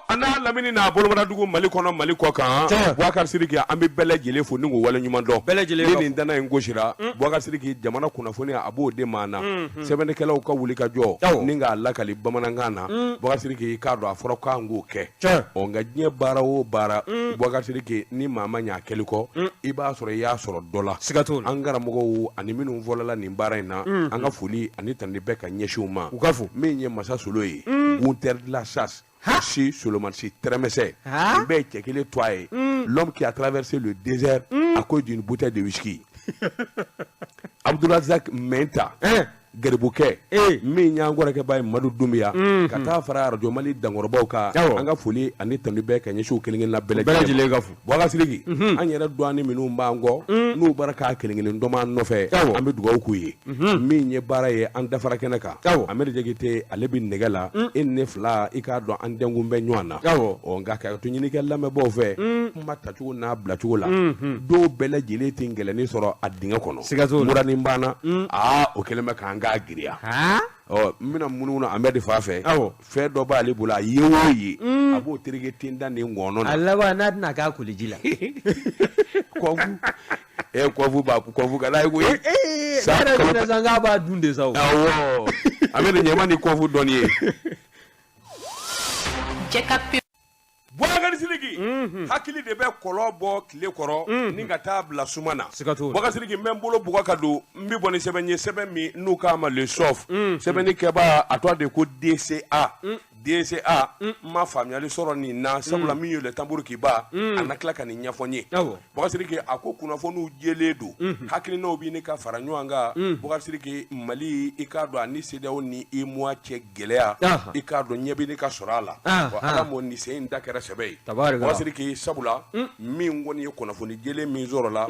A n'a lamini n'a bolomadadugu, Mali kɔnɔ, Mali kɔ kan, Bubakari Sidiki, an bɛ bɛɛ lajɛlen fo ni k'u waleɲuman dɔn. Bɛɛ lajɛlen. Ni nin dana in gosira, Bubakari Sidiki, jamana kunnafoni, a b'o de maa na, sɛbɛnnikɛlaw ka wuli ka jɔ ni k'a lakali bamanankan na. Bubakari Sidiki, i k'a dɔn a fɔra k'an k'o kɛ. Ɔ, nka diɲɛ baara o baara, Bubakari Sidiki, ni maa ma ɲɛ a kɛli kɔ, i b'a sɔrɔ i y'a sɔrɔ dɔ la. Siga t'o la. An karamɔgɔw ani minnu fɔlɔla nin baara in na, an ka foli ani tanuni bɛɛ ka ɲɛsin u ma. U ka fo. Min ye Masa Solo ye, Gunter de la chasse, si Solomani si tɛrɛmɛsɛ, nin bɛɛ ye cɛ kelen to a ye, l'homme qui a traversé le désert à cause d'une bouteille de whisky, Abdourazak Menta garibukɛ, min y'an kɔrɔkɛba ye, Madu Dunbiya, ka taa fara Arajo Mali dankɔrɔbaw kan, an ka foli ani tanu bɛɛ ka ɲɛsin u kelen kelenna bɛɛ lajɛlen ka fo. Bubakari Sidiki, an yɛrɛ dɔɔni minnu b'an kɔ, n'u bɔra k'a kelen kelen dɔn an nɔfɛ, an bɛ dugawu k'u ye. Min ye baara ye, an dafara kɛnɛ kan, Amadu Jakite, ale bɛ nɛgɛ la. E ni ne fila, i k'a dɔn an dɛnkun bɛ ɲɔgɔn na. Ɔ, nka ka to ɲini kɛ lamɛnbaaw fɛ, kuma tacogo n'a bilacogo la, dɔw bɛɛ lajɛlen tɛ gɛlɛnni sɔrɔ a dingɛ kɔnɔ. Siga t'o la. Muranin banna, aa, o kɛlen bɛ k'an k'a giriya. Ɔ, n bɛna munumunu an bɛɛ de fa fɛ. Fɛn dɔ b'ale bolo, a ye o ye, a b'o tereke tenda ni ngɔnɔ na. A laban n'a tɛna k'a koliji la. Kɔfu, kɔfu b'a kɔfu ka d'a ye koyi. Sa yɛrɛ bɛna san k'a b'a dun de sa o. Awɔ, an bɛ ɲɛma ni kɔfu dɔɔni ye. Jɛ. Bubakari Sidiki, hakili de bɛ kɔlɔn bɔ tile kɔrɔ ni ka taa bila suma na. Siga t'o la. Bubakari Sidiki, n bɛ n bolo bugɔ ka don, n bɛ bɔ ni sɛbɛn ye, sɛbɛn min n'u k'a ma Le Soft. Sɛbɛnni kɛbaa, a tɔgɔ de ko DCA. DCA, n ma faamuyali sɔrɔ nin na, sabula min ye Le Tambour qui bat, a na tila ka nin ɲɛfɔ n ye. Bubakari Sidiki, a ko kunnafoniw jɛlen don, hakilinaw bɛ ɲini ka fara ɲɔgɔn kan. Bubakari Sidiki, Mali, i k'a dɔn, ani CEDEAO ni UEMOA cɛ gɛlɛya, i k'a dɔn, ɲɛ bɛ ne ka sɔrɔ a la. Wa Ala m'o nin sen in da kɛra sɛbɛ ye, Bubakari Sidiki, sabula min kɔni ye kunnafoni jɛlen min sɔrɔla,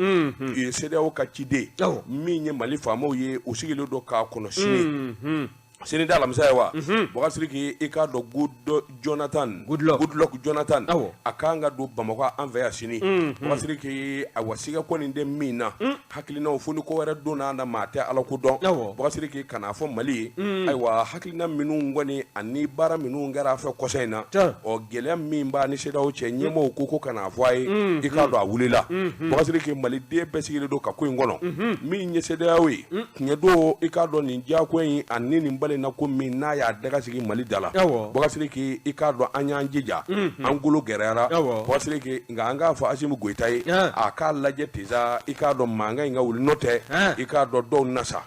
CEDEAO ka ciden min ye Mali faamaw ye, u sigilen don k'a kɔnɔ sini. Sini tɛ alamisa ye wa, Bubakari Sidiki? I k'a dɔn, Good Jonathan, Goodluck Jonathan, a kan ka don Bamakɔ an fɛ yan sini, Bubakari Sidiki. Awa, siga kɔni tɛ min na, hakilinaw fo ni ko wɛrɛ donna na, maa tɛ Ala ko dɔn. Bubakari Sidiki, kan'a fɔ Mali ye, ayiwa, hakilina minnu kɔni ani baara minnu kɛra a fɛ kɔsa in na, ɔ, gɛlɛya min b'a ni CEDEAO cɛ, ɲɛmɔgɔw ko kan'a fɔ a ye, i k'a dɔn a wulila. Bubakari Sidiki, Maliden bɛɛ sigilen don ka ko in kɔnɔ. Min ye CEDEAO ye, tiɲɛ don, i k'a dɔn nin diyako in ani nin balina ko min n'a y'a daga sigi Mali da la, Bubakari Sidiki, i k'a dɔn an y'an jija, an golo gɛrɛyara, Bubakari Sidiki. Nka an k'a fɔ Asimi Goyita ye, a k'a lajɛ ten, i k'a dɔn mankan in ka wuli, n'o tɛ, i k'a dɔn dɔw na sa.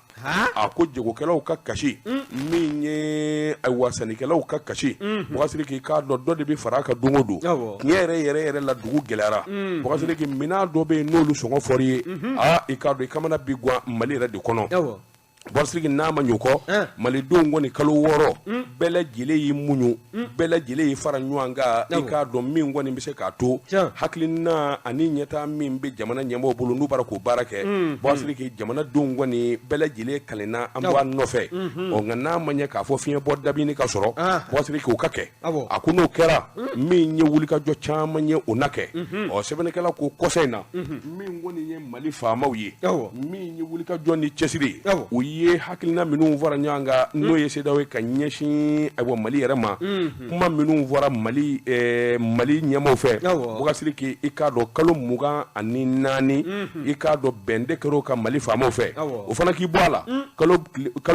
A ko jagokɛlaw ka kasi, min ye ayiwa sannikɛlaw ka kasi, Bubakari Sidiki, i k'a dɔn dɔ de bɛ fara a kan don o don. Tiɲɛ yɛrɛ yɛrɛ yɛrɛ la, dugu gɛlɛyara, Bubakari Sidiki. Minɛn dɔ bɛ yen, n'olu sɔngɔ fɔr'i ye, aa, i k'a dɔn i kamana bi gan Mali yɛrɛ de kɔnɔ. Bubakari Sidiki, n'a ma ɲɛ kɔ, malidenw kɔni kalo 6, bɛɛ lajɛlen y'i muɲu, bɛɛ lajɛlen y'i fara ɲɔgɔn kan. I k'a dɔn min kɔni bɛ se k'a to hakilina ani ɲɛtaa min bɛ jamana ɲɛmɔgɔw bolo, n'u b'a k'o baara kɛ, Bubakari Sidiki, jamanadenw kɔni bɛɛ lajɛlen kalenna an b'a nɔfɛ. Ɔ, nka n'a ma ɲɛ k'a fɔ fiɲɛ bɔ dabini ka sɔrɔ, Bubakari Sidiki, o ka kɛ. A ko n'o kɛra, min ye wulikajɔ caman ye, o na kɛ. Ɔ, sɛbɛnnikɛla ko kɔsa in na, min kɔni ye Mali faamaw ye, min ye wulikajɔ ni cɛsiri ye, u ye hakilina minnu fara ɲɔgɔn kan, n'o ye CEDEAO ye ka ɲɛsin ayiwa Mali yɛrɛ ma, kuma minnu fɔra Mali ɲɛmaaw fɛ, Bubakari Sidiki, i k'a dɔn kalo 24, i k'a dɔn bɛn de kɛra o kan Mali faamaw fɛ. O fana k'i bɔ a la, kalo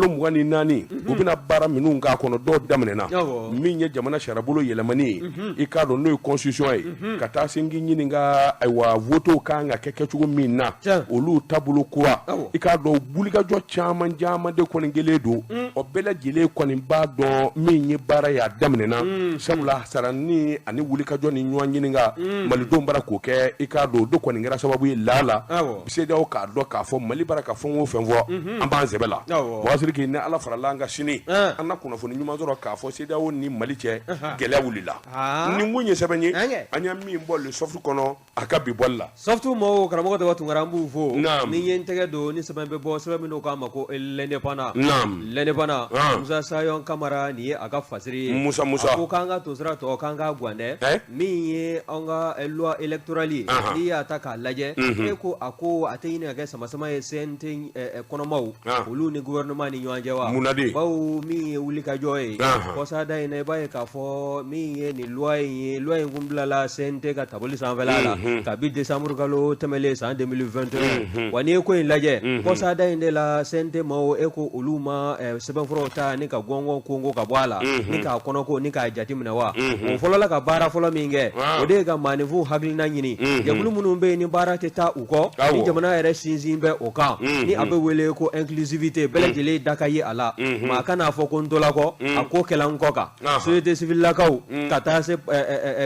24, u bɛna baara minnu k'a kɔnɔ, dɔw daminɛna. Min ye jamana sariyabolo yɛlɛmani ye, i k'a dɔn n'o ye constitution ye, ka taa se k'i ɲininka, ayiwa, votew kan ka kɛ kɛcogo min na, olu taabolo kura, i k'a dɔn wulikajɔ caman caman de kɔni kɛlen don. O bɛɛ lajɛlen kɔni b'a dɔn min ye baara ye, a daminɛna, sabula sarani ani wulikajɔ ni ɲɔgɔn ɲininka, malidenw bara k'o kɛ. I k'a dɔn o de kɔni kɛra sababu ye laala CEDEAO k'a dɔn k'a fɔ Mali bara ka fɛn o fɛn fɔ, an b'an sɛbɛ la. Bubakari Sidiki, ni Ala farala an kan sini, an na kunnafoni ɲuman sɔrɔ k'a fɔ CEDEAO ni Mali cɛ gɛlɛya wulila. Nin kun ye sɛbɛn ye an ye min bɔ Le Soft kɔnɔ a ka bi bɔli la. Soft mɔgɔw, karamɔgɔ Daba Tunkara, an b'u fo. Ni ye n tɛgɛ don ni sɛbɛn bɛ bɔ, sɛbɛn min n'o k'a ma ko L'Indépendant L'Indépendant Musa Sayɔn Kamara nin ye a ka fasiri ye Musa Musa a ko k'an ka tosira tɔ k'an k'a gan dɛ min ye an ka loi électorale ye n'i y'a ta k'a lajɛ e ko a ko a tɛ ɲini ka kɛ samasama ye CNT kɔnɔmaw olu ni gouvernement ni ɲɔgɔn cɛ wa mun de bawo min ye wulikajɔ ye kɔsada in na i b'a ye k'a fɔ min ye nin loi in ye loi in kun bilala CNT ka tabali sanfɛla la kabi décembre kalo tɛmɛlen san 2021 wa n'i ye ko in lajɛ kɔsada in de la CNT maaw e ko olu ma sɛbɛnfuraw ta ni ka gɔngɔn konko ka bɔ a la ni k'a kɔnɔko ni k'a jateminɛ wa o fɔlɔla ka baara fɔlɔ min kɛ o de ye ka maaninfinw hakilina ɲini jɛkulu minnu bɛ yen ni baara tɛ taa u kɔ ni jamana yɛrɛ sinsin bɛ o kan ni a bɛ wele ko inclusivité bɛɛ lajɛlen da ka ye a la maa kan'a fɔ ko n tola kɔ a ko kɛla n kɔ kan société civilelakaw ka taa se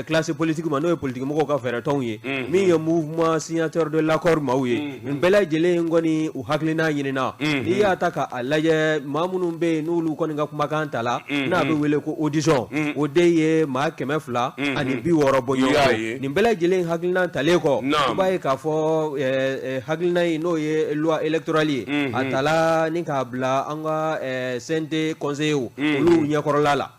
classe politique ma n'o ye politikimɔgɔw ka fɛɛrɛtɔnw ye min ye mouvement signataire de l'accord maaw ye nin bɛɛ lajɛlen kɔni u hakilina ɲinina n'i y'a ta k'a lajɛ maa minnu bɛ yen n'olu kɔni ka kumakan tala n'a bɛ wele ko audition o de ye maa 260 bɔ ɲɔgɔn nin bɛɛ lajɛlen hakilina talen kɔ i b'a ye k'a fɔ hakilina in n'o ye loi électorale ye a tala ni k'a bila an ka CNT conseillers olu ɲɛkɔrɔla la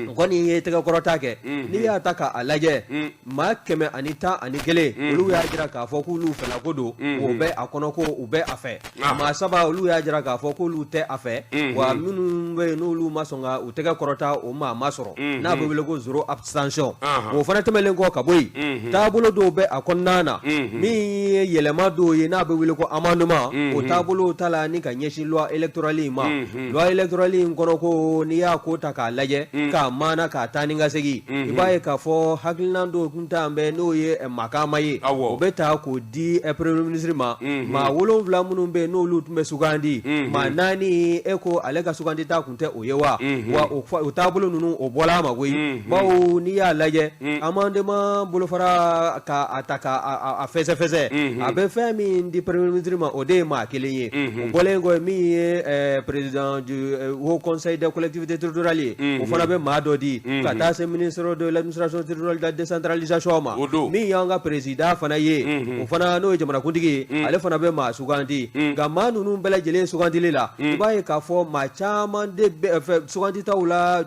o kɔni ye tɛgɛkɔrɔta kɛ n'i y'a ta k'a lajɛ maa 111 olu y'a jira k'a fɔ k'olu fɛlako don o bɛ a kɔnɔ ko u bɛ a fɛ maa saba olu y'a jira k'a fɔ k'olu tɛ a fɛ wa minnu bɛ yen n'olu ma sɔn ka u tɛgɛ kɔrɔta o maa ma sɔrɔ n'a bɛ wele ko zéro abstention o fana tɛmɛnen kɔ ka bɔ yen taabolo dɔw bɛ a kɔnɔna na min ye yɛlɛma dɔw ye n'a bɛ wele ko amendement o taabolo tala ni ka ɲɛsin loi électorale in ma loi électorale in kɔnɔ ko n'i y'a ko ta k'a lajɛ k'a maana k'a taa ni ka segin i b'a ye k'a fɔ hakilina dɔw kun t'an bɛ n'o ye makama ye o bɛ ta k'o di premier ministre ma maa wolonwula minnu bɛ yen n'olu tun bɛ sugandi maa naani e ko ale ka sugandi ta tun tɛ o ye wa wa o taabolo ninnu o bɔla a ma koyi bawo n'i y'a lajɛ amendement bolofara k'a ta k'a fɛsɛfɛsɛ a bɛ fɛn min di premier ministre ma o de ye maa kelen ye o bɔlen kɔ min ye président du haut conseil des collectivités territoriales ye o fana bɛ maa dɔ di ka taa se ministre de l'administration territoriale de la décentralisation ma min y'an ka président fana ye o fana n'o ye jamanakuntigi ye ale fana bɛ maa sugandi nka maa ninnu bɛɛ lajɛlen sugandili la i b'a ye k'a fɔ maa caman de fɛ suganditaw la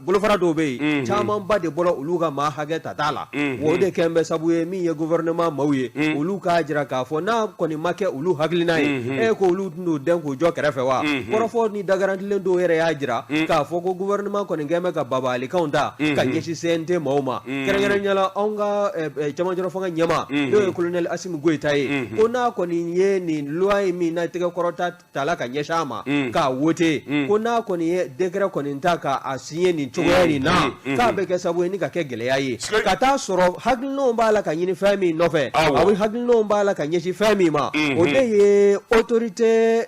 bolofara dɔw bɛ yen camanba de bɔra olu ka maa hakɛ tata la o de kɛlen bɛ sabu ye min ye gouvernement maaw ye olu k'a jira k'a fɔ n'a kɔni ma kɛ olu hakilina ye e ko olu tɛn'u dɛn k'u jɔ kɛrɛfɛ wa kɔrɔfɔ ni dagarantilen dɔw yɛrɛ y'a jira k'a fɔ ko gouvernement kɔni kɛlen bɛ ka babalikanw ta ka ɲɛsin CNT maaw ma kɛrɛnkɛrɛnnenya la anw ka cɛmancɛ fanga ɲɛmaa n'o ye colonel Asimi Goyita ye ko n'a kɔni ye nin loi in min n'a tɛgɛ kɔrɔta tala ka ɲɛsin a ma k'a wote ko n'a kɔni ye décret kɔni ta k'a signer nin cogoya nin na k'a bɛ kɛ sababu ye ni ka kɛ gɛlɛya ye ka taa sɔrɔ hakilinaw b'a la ka ɲini fɛn min nɔfɛ a bɛ hakilinaw b'a la ka ɲɛsin fɛn min ma o de ye autorité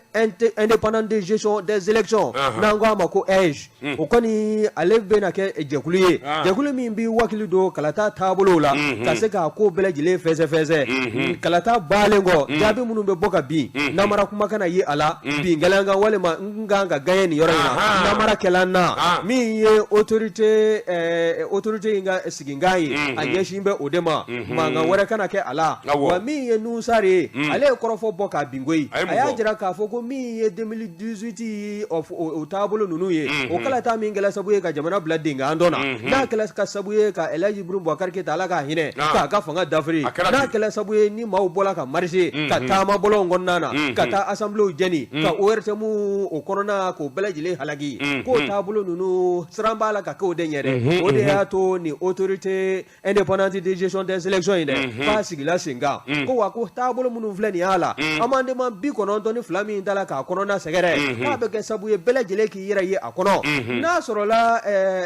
indépendante de gestion des élections n'an ko a ma ko AIGE o kɔni ale bɛna kɛ jɛkulu ye jɛkulu min bɛ wakili don kalata taabolo la ka se k'a ko bɛɛ lajɛlen fɛsɛfɛsɛ kalata baalen kɔ jaabi minnu bɛ bɔ ka bin namara kuma kana ye a la bin kɛla n kan walima n kan ka gagner nin yɔrɔ in na namara kɛla n na min ye autorité autorité in ka siginkan ye a ɲɛsin bɛ o de ma mankan wɛrɛ kana kɛ a la wa min ye Nuhu Sari ye ale ye kɔrɔfɔ bɔ k'a bin koyi a y'a jira k'a fɔ ko min ye 2018 o taabolo ninnu ye o kalata min kɛla sabu ye ka jamana bila denkan dɔ na n'a kɛla ka sabu ye ka Elhaji Ibrahim Boubacar Keita Ala k'a hinɛ k'a ka fanga dafiri n'a kɛla sabu ye ni maaw bɔla ka marcher ka taama bɔlɔnw kɔnɔna na ka taa assemblée jeni ka ORTM o kɔnɔna k'o bɛɛ lajɛlen halaki k'o taabolo ninnu siran b'a la ka kɛ o de ɲɛ dɛ o de y'a to ni autorité indépendante de gestion des élections in dɛ k'a sigila sen kan ko wa ko taabolo minnu filɛ nin y'a la amendement 92 min tala k'a kɔnɔna sɛgɛrɛ k'a bɛ kɛ sabu ye bɛɛ lajɛlen k'i yɛrɛ ye a kɔnɔ n'a sɔrɔla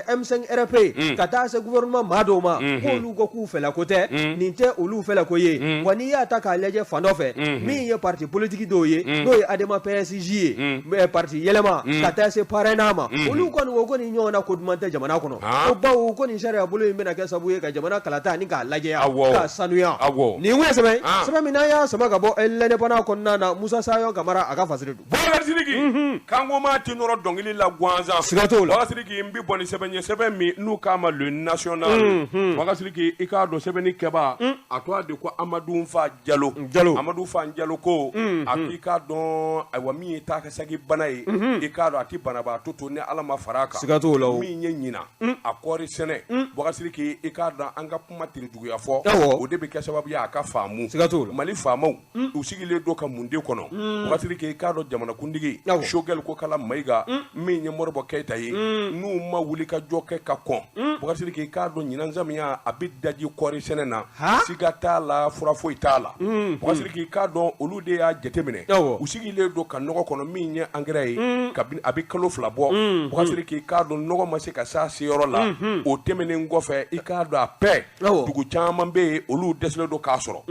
M5 RP ka taa se gouvernement maa dɔw ma k'olu ko k'u fɛla ko tɛ nin tɛ olu fɛla ko ye wa n'i y'a ta k'a lajɛ fan dɔ fɛ min ye parti politique dɔw ye n'o ye ADEMA PSG ye parti yɛlɛma ka taa se PARENA ma olu kɔni ko ko nin ɲɔgɔnna ko duman tɛ jamana kɔnɔ ko bawo ko nin sariya bolo in bɛna kɛ sababu ye ka jamana kalata ni k'a lajɛya k'a sanuya nin ye sɛbɛn sɛbɛn min n'an y'a sama ka bɔ L'Indépendant kɔnɔna na Musa Sayɔn Kamara a ka fasiri don. Bubakari Sidiki kanko maa tɛ nɔrɔ dɔnkili la gansan. Siga t'o la. Bubakari Sidiki n bɛ bɔ ni sɛbɛn ye sɛbɛn min n'u k'a ma Le National. Bubakari Sidiki i k'a dɔn sɛbɛnni kɛbaa. A tɔgɔ de ko Amadu Fa Jalo. Jalo. Amadu Fa Jalo ko a k'i k'a dɔn, ayiwa, min ye taa ka segin bana ye, i k'a dɔn a tɛ banabaatɔ to ni Ala ma fara a kan. Siga t'o la o. Min ye ɲinan a kɔɔri sɛnɛ, Bubakari Sidiki, i k'a dɔn an ka kuma tirijuguya fɔ, o de bɛ kɛ sababu ye a ka faamu. Siga t'o la. Mali faamaw, u sigilen don ka mun de kɔnɔ? Bubakari Sidiki, i k'a dɔn jamanakuntigi Sogɛli Kokala Mayiga, min ye Modibo Keyita ye, n'u ma wuli ka jɔ kɛ ka kɔn, Bubakari Sidiki, i k'a dɔn ɲinan samiya a bɛ daji kɔɔri sɛnɛ na, siga t'a la, fura foyi t'a la. Bubakari Sidiki, i k'a dɔn olu de y'a jateminɛ, u sigilen don ka nɔgɔ kɔnɔ min ye angɛrɛ ye kabini a bɛ kalo 2 bɔ. Bubakari Sidiki, i k'a dɔn nɔgɔ ma se ka s'a seyɔrɔ la. O tɛmɛnen kɔfɛ, i k'a dɔn a pɛ dugu caman bɛ yen, olu dɛsɛlen don k'a sɔrɔ.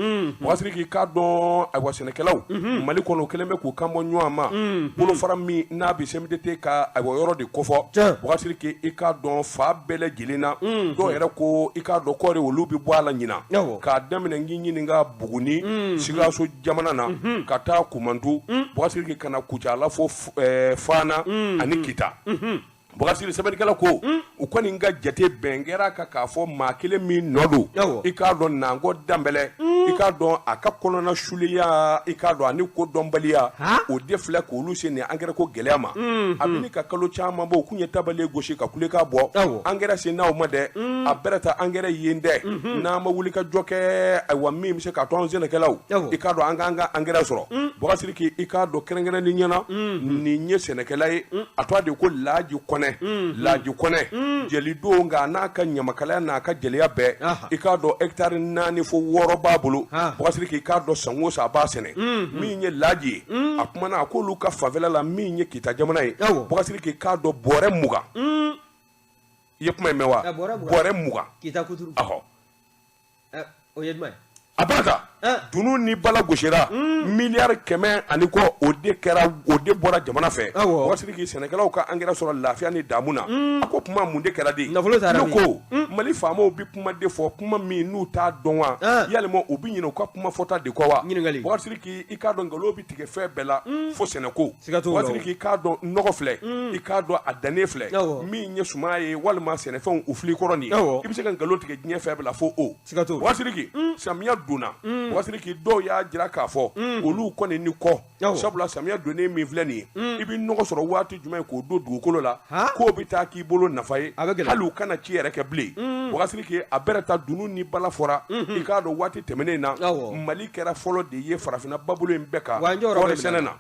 Bubakari Sidiki, i k'a dɔn ayiwa sɛnɛkɛlaw Mali kɔnɔ, u kɛlen bɛ k'u kan bɔ ɲɔgɔn ma, bolofara min n'a bɛ CMDT ka ayiwa yɔrɔ de kofɔ. Bubakari Sidiki, i k'a dɔn fa bɛɛ lajɛlen na, dɔw yɛrɛ ko i k'a dɔn kɔɔri olu bɛ bɔ a la ɲinan, k'a daminɛ n k'i ɲininka Buguni, Sikaso jamana na, ka taa Kumantu, Bubakari Sidiki, ka na Kucala fo Fana ani Kita. Bubakari Sidiki, sɛbɛnnikɛla ko u kɔni ka jate bɛn kɛra kan k'a fɔ maa kelen min nɔ don, i k'a dɔn Nankɔ Danbɛlɛ, i k'a dɔn a ka kɔnɔna suleya, i k'a dɔn ani ko dɔnbaliya, o de filɛ k'olu se nin angɛrɛ ko gɛlɛya ma. A bɛ ka kalo caman bɔ, u kun ye tabale gosi ka kulekan bɔ, angɛrɛ sen n'aw ma dɛ, a bɛrɛ ta angɛrɛ yen dɛ, n'an ma wuli ka jɔ kɛ, ayiwa, min bɛ se k'a to an sɛnɛkɛlaw, i k'a dɔn an k'an ka angɛrɛ sɔrɔ. Bubakari Sidiki, i k'a dɔn kɛrɛnkɛrɛnnen ɲɛna, nin ye sɛnɛkɛla ye, a tɔgɔ de ko Laji Kɔnɛ. Laji Kɔnɛ jeli don, nka n'a ka ɲamakalaya n'a ka jeliya bɛɛ, i k'a dɔn hectare 4 fo 6 b'a bolo. Bubakari Sidiki, i k'a dɔn san o san a b'a sɛnɛ. Min ye Laji ye, a kumana a k'olu ka fanfɛla la, min ye Kita jamana ye, Bubakari Sidiki, i k'a dɔn bɔrɛ 20. I ye kuma in mɛn wa? Bɔrɛ 20. Kita kuturu. Ɔhɔ. O ye jumɛn ye? A b'a dunun ni bala gosira, miliyari 100 ani kɔ, o de kɛra, o de bɔra jamana fɛ. Bubakari Sidiki, sɛnɛkɛlaw ka angɛrɛ sɔrɔ lafiya ni damu na. A ko kuma mun de kɛra de? Nafolo taara. Ne ko Mali faamaw bɛ kuma de fɔ, kuma min n'u t'a dɔn wa, yalima u bɛ ɲinɛ u ka kuma fɔta de kɔ wa? Ɲininkali. Bubakari Sidiki, i k'a dɔn nkalon bɛ tigɛ fɛn bɛɛ la fo sɛnɛko. Bubakari Sidiki, i k'a dɔn nɔgɔ filɛ, i k'a dɔn a dannen filɛ, min ye suman ye walima sɛnɛfɛnw u fili kɔrɔ nin ye, i bɛ se ka nkalon tigɛ diɲɛ fɛn bɛɛ la fo o. Bubakari Sidiki, samiya donna, Bubakari Sidiki, dɔw y'a jira k'a fɔ olu kɔni ni kɔ, sabula samiya donnen min filɛ nin ye, i bɛ nɔgɔ sɔrɔ waati jumɛn k'o don dugukolo la k'o bɛ taa k'i bolo nafa ye, hali u kana ci yɛrɛ kɛ bilen. Bubakari Sidiki, a bɛrɛ ta dunun ni bala fɔra, i k'a dɔn waati tɛmɛnen na, Mali kɛra fɔlɔ de ye farafinna babolo in bɛɛ kan kɔɔri sɛnɛ na.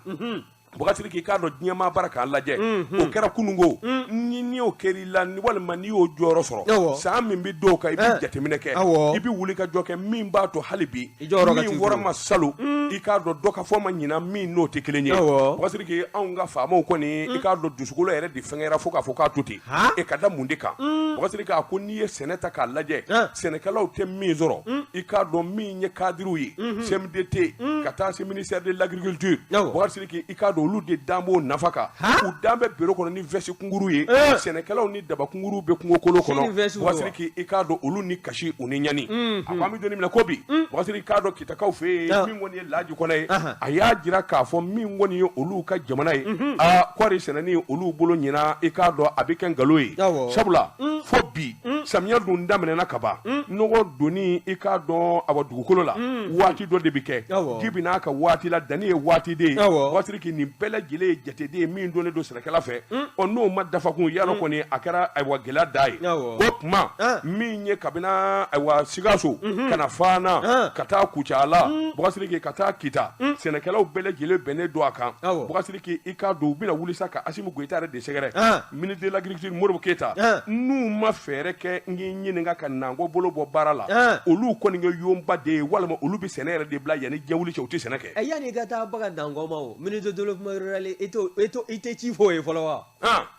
Bubakari Sidiki, i k'a dɔn diɲɛmaa bara k'a lajɛ, o kɛra kununko. Ni y'o kɛra i la, walima n'i y'o jɔyɔrɔ sɔrɔ, san min bɛ dɔw kan, i bɛ jateminɛ kɛ, i bɛ wuli ka jɔ kɛ min b'a to hali bi min fɔra ma salon, i k'a dɔn dɔ ka fɔ ma ɲinan min n'o tɛ kelen ye. Bubakari Sidiki, anw ka faamaw kɔni, i k'a dɔn dusukolo yɛrɛ de fɛngɛra fo k'a fɔ k'a to ten. E ka da mun de kan? Bubakari Sidiki, a ko n'i ye sɛnɛ ta k'a lajɛ, sɛnɛkɛlaw tɛ min sɔrɔ, i k'a dɔn min ye cadrew ye, CMDT ka taa se ministère de l'agriculture, Bubakari Sidiki, i k'a dɔn olu de dan b'o nafa kan. U dan bɛ bureau kɔnɔ ni veste kunkuru ye, sɛnɛkɛlaw ni daba kunkuru bɛ kungokolo kɔnɔ. Bubakari Sidiki, i k'a dɔn olu ni kasi, u ni ɲani. A ko an bɛ don min na ko bi, Bubakari Sidiki, i k'a dɔn Kitakaw fɛ yen, min kɔni ye Laji Kɔnɛ ye, a y'a jira k'a fɔ min kɔni ye olu ka jamana ye, aa kɔɔri sɛnɛni olu bolo ɲinan, i k'a dɔn a bɛ kɛ nkalon ye, sabula fo bi samiya dun daminɛna ka ban, nɔgɔ donni, i k'a dɔn awa dugukolo la waati dɔ de bɛ kɛ, ji bɛ n'a ka waati la, danni ye waati de ye. Bubakari Sidiki, nin bɛɛ lajɛlen ye jateden ye min donnen don sɛnɛkɛla fɛ. Ɔ n'o ma dafa kun, yalɔ kɔni a kɛra ayiwa gɛlɛya da ye. O tuma min ye kabini ayiwa Sikaso ka na Fana, ka taa Kucala, Bubakari Sidiki, ka taa Kita, sɛnɛkɛlaw bɛɛ lajɛlen bɛnnen don a kan. Bubakari Sidiki, i k'a dɔn u bɛna wuli sa ka Asimi Goyita yɛrɛ de sɛgɛrɛ, ministre de l'agriculture Modibo Keyita, n'u ma fɛɛrɛ kɛ, n k'i ɲininka ka Nango bolo bɔ baara la, olu kɔni kɛ yonba de ye, walima olu bɛ sɛnɛ yɛrɛ de bila yanni diɲɛ wuli cɛ, u tɛ sɛnɛ kɛ. Yanni i ka taa baga Nango ma, o ministre de développement rural, e tɛ ci fɔ o ye fɔlɔ wa?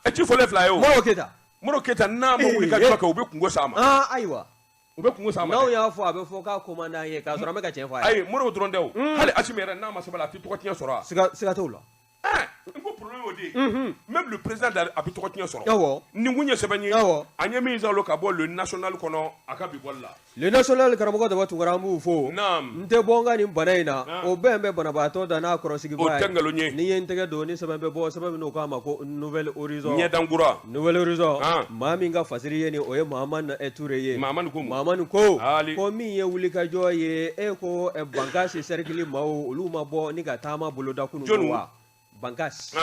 E ci fɔlen fila ye o. Modibo Keyita. Modibo Keyita n'a ma wuli ka jɔ kɛ, u bɛ kungo s'a ma. Ayiwa. U bɛ kungo s'a ma. N'anw y'a fɔ, a bɛ fɔ k'a commandant ye k'a sɔrɔ an bɛ ka tiɲɛ fɔ a ye. Ayi, Modibo dɔrɔn tɛ o, hali Asimi yɛrɛ n'a ma sabali, a tɛ tɔgɔ tiɲɛ sɔrɔ wa? Siga t'o la. N ko problème o de ye. Même le président a bɛ tɔgɔ tiɲɛ sɔrɔ. Nin kun ye sɛbɛn ye. An ye min sɔrɔ ka bɔ Le National kɔnɔ a ka bi bɔli la. Le National, karamɔgɔ Daba Tunkara, an b'u fo. N tɛ bɔ n ka nin bana in na, o bɛn bɛ banabaatɔ da n'a kɔrɔsigiba O tɛ nkalon ye. N'i ye n tɛgɛ don ni sɛbɛn bɛ bɔ, sɛbɛn min n'o k'a ma ko Nouvel Horizon. Ɲɛdankura. Nouvel Horizon, maa min ka fasiri ye nin, o ye Mahamani Ture ye. Mahamani ko mun? Mahamani ko Ali. ko min ye wulikajɔ ye, e ko Bankasi cercle maaw, olu ma bɔ ni ka taama boloda kunun Jɔnniw? wa? Bankas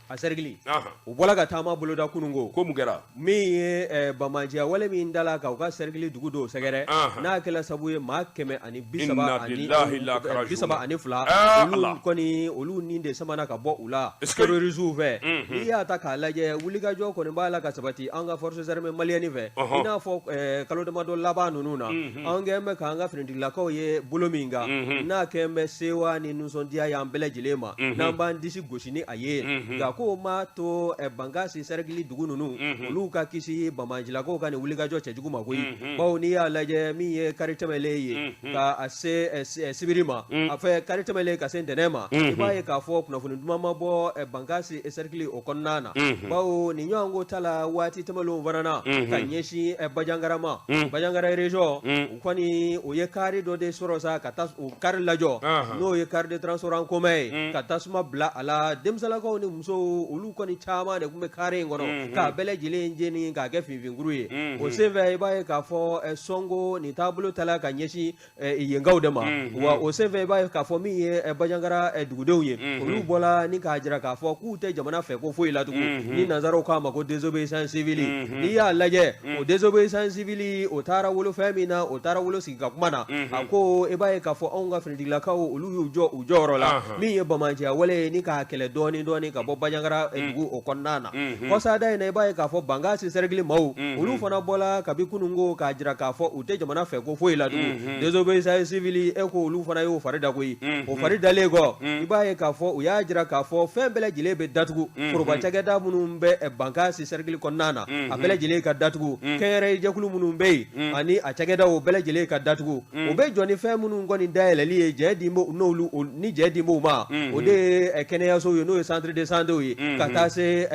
a cercle, u bɔla ka taama boloda kunun. Ko mun kɛra? Min ye banbaanciya wale min dala ka u ka cercle dugu dɔw sɛgɛrɛ, n'a kɛla sabu ye maa kɛmɛ ani bi saba Inna ani lillahi la karajiuna. 32, olu Allah. kɔni, olu ni de samana ka bɔ u la Est-ce que- terroristes fɛ. N'i y'a ta k'a lajɛ, wulikajɔ kɔni b'a la ka sabati an ka forces armées maliennes fɛ, i n'a fɔ kalo damadɔ laban ninnu na, an kɛn bɛ k'an ka finitigilakaw ye bolo min kan, n'a kɛn bɛ sewa ni nisɔndiya y'an bɛɛ lajɛlen ma, n'an b'an disi gosi ni a ye. Nka k'o m'a to Bankasi cercle dugu ninnu, olu ka kisi banbaancilakaw ka nin wulikajɔ cɛjugu ma koyi. Bawo n'i y'a lajɛ, min ye kari tɛmɛlen ye ka a se sibiri ma, a fɛ kari tɛmɛlen ka se ntɛnɛn ma, i b'a ye k'a fɔ kunnafoni duman ma bɔ Bankasi cercle o kɔnɔna na. Bawo nin ɲɔgɔnko ta la waati tɛmɛnlenw fana na ka ɲɛsin Bandiagara ma, Bandiagara région, u kɔni o ye car dɔ de sɔrɔ sa ka taa o car lajɔ, n'o ye car de transport en commun ye, ka tasuma bila a la. Denmisɛnlakaw ni musow, olu kɔni caman de tun bɛ car in kɔnɔ k'a bɛɛ lajɛlen jeni k'a kɛ finfinkuru ye. O senfɛ, i b'a ye k'a fɔ sɔnko nin taabolo tala ka ɲɛsin yenkaw de ma. Wa o senfɛ, i b'a ye k'a fɔ min ye Bandiagara dugudenw ye, olu bɔla ni k'a jira k'a fɔ k'u tɛ jamana fɛ ko foyi la tugun, ni nanzaraw k'a ma ko désobéissance civile. N'i y'a lajɛ, o désobéissance civile, o taara wolo fɛn min na, o taara wolo sigi ka kuma na. A ko i b'a ye k'a fɔ anw ka finitigilakaw, olu y'u jɔ u jɔyɔrɔ la, min ye banbaanciya wale ye ni k'a kɛlɛ dɔɔni dɔɔni ka bɔ Bandiagara dugu o kɔnɔna na. Kɔsada in na, i b'a ye k'a fɔ Bankasi cercle maaw, olu fana bɔla kabi kununko k'a jira k'a fɔ u tɛ jamana fɛ ko foyi la tugun, désobéissance civile. E ko olu fana y'o fari da koyi. O fari dalen kɔ, i b'a ye k'a fɔ u y'a jira k'a fɔ fɛn bɛɛ lajɛlen bɛ datugu. Foroba cakɛda minnu bɛ Bankasi cercle kɔnɔna na, a bɛɛ lajɛlen ka datugu. Kɛnyɛrɛye jɛkulu minnu bɛ yen ani a cakɛdaw, o bɛɛ lajɛlen ka datugu. O bɛ jɔ ni fɛn minnu kɔni dayɛlɛli ye, jɛ di n'olu ni jɛ di b'o ma, o de ye kɛnɛyasow ye, n'o ye centre de santé ye, ka taa se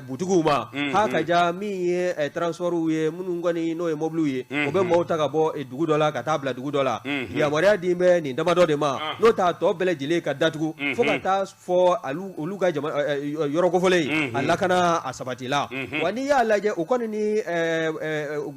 butigiw ma. Ha ka ja min ye transportw ye, minnu kɔni n'o ye mobiliw ye, o bɛ maaw ta ka bɔ dugu dɔ la ka taa bila dugu dɔ la, yamaruya di bɛ nin damadɔ de ma. N'o t'a tɔ bɛɛ lajɛlen ka datugu fo ka taa fɔ olu ka jama yɔrɔ kofɔlen a lakana a sabatila. Wa n'i y'a lajɛ, o kɔni ni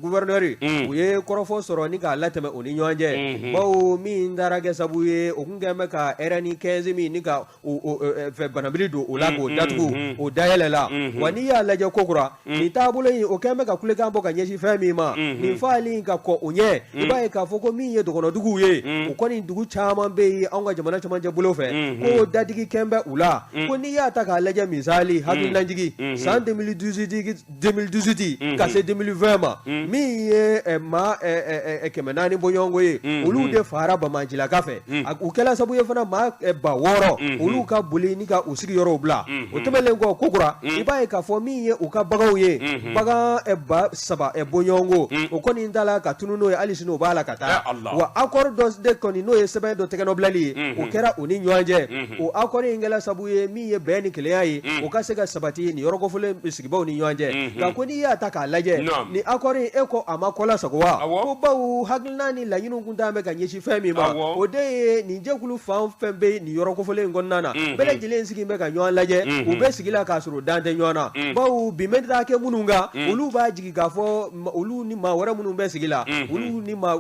gouverneur, u ye kɔrɔfɔ sɔrɔ ni k'a latɛmɛ u ni ɲɔgɔn cɛ. Bawo min taara kɛ sabu ye, o kun kɛn bɛ ka RN 15 min ni ka fɛ banabili don o la k'o datugu, o dayɛlɛ la. Wa n'i y'a lajɛ kokura, nin taabolo in, o kɛn bɛ ka kulekan bɔ ka ɲɛsin fɛn min ma, nin faali in ka kɔ o ɲɛ, i b'a ye k'a fɔ ko min ye dɔgɔnɔduguw ye, o kɔni dugu caman bɛ yen anw ka jamana camancɛ bolo fɛ, ko dadigi kɛn bɛ u la. Ko n'i y'a ta k'a lajɛ, misali hakililajigi, san 2018 ka se 2020 ma, min ye maa 400 bɔɲɔgɔnko ye, olu de fara banbaancilaka fɛ. U kɛla sabu ye fana maa 6000, olu ka boli ni ka u sigiyɔrɔw bila. O tɛmɛnen kɔ kokura, i b'a ye k'a fɔ min ye u ka baganw ye, bagan 3000 bɔɲɔgɔnko, o kɔni t'a la ka tunu n'o ye hali sini o b'a la ka taa. Wa accord dɔ de kɔni, n'o ye sɛbɛn dɔ tɛgɛnɔbilali ye, o kɛra u ni ɲɔgɔn cɛ. O accord in kɛla sabu ye min ye bɛn ni kelenya ye, o ka se ka sabati nin yɔrɔ kofɔlen sigibaw ni ɲɔgɔn cɛ. Nka ko n'i y'a ta k'a lajɛ, nin accord in, e ko a ma kɔla sago wa? Ko bawo hakilina ni laɲiniw kun t'an bɛ ka ɲɛsin fɛn min ma, o de ye nin jɛkulu fan fɛn bɛ nin yɔrɔ kofɔlen in kɔnɔna na, bɛɛ lajɛlen sigi bɛ ka ɲɔgɔn lajɛ, u bɛ sigi la k'a sɔrɔ dan tɛ ɲɔgɔn na. Bawo bin bɛ taa kɛ minnu kan, olu b'a jigi k'a fɔ olu ni maa wɛrɛ minnu bɛ sigi la, olu ni maa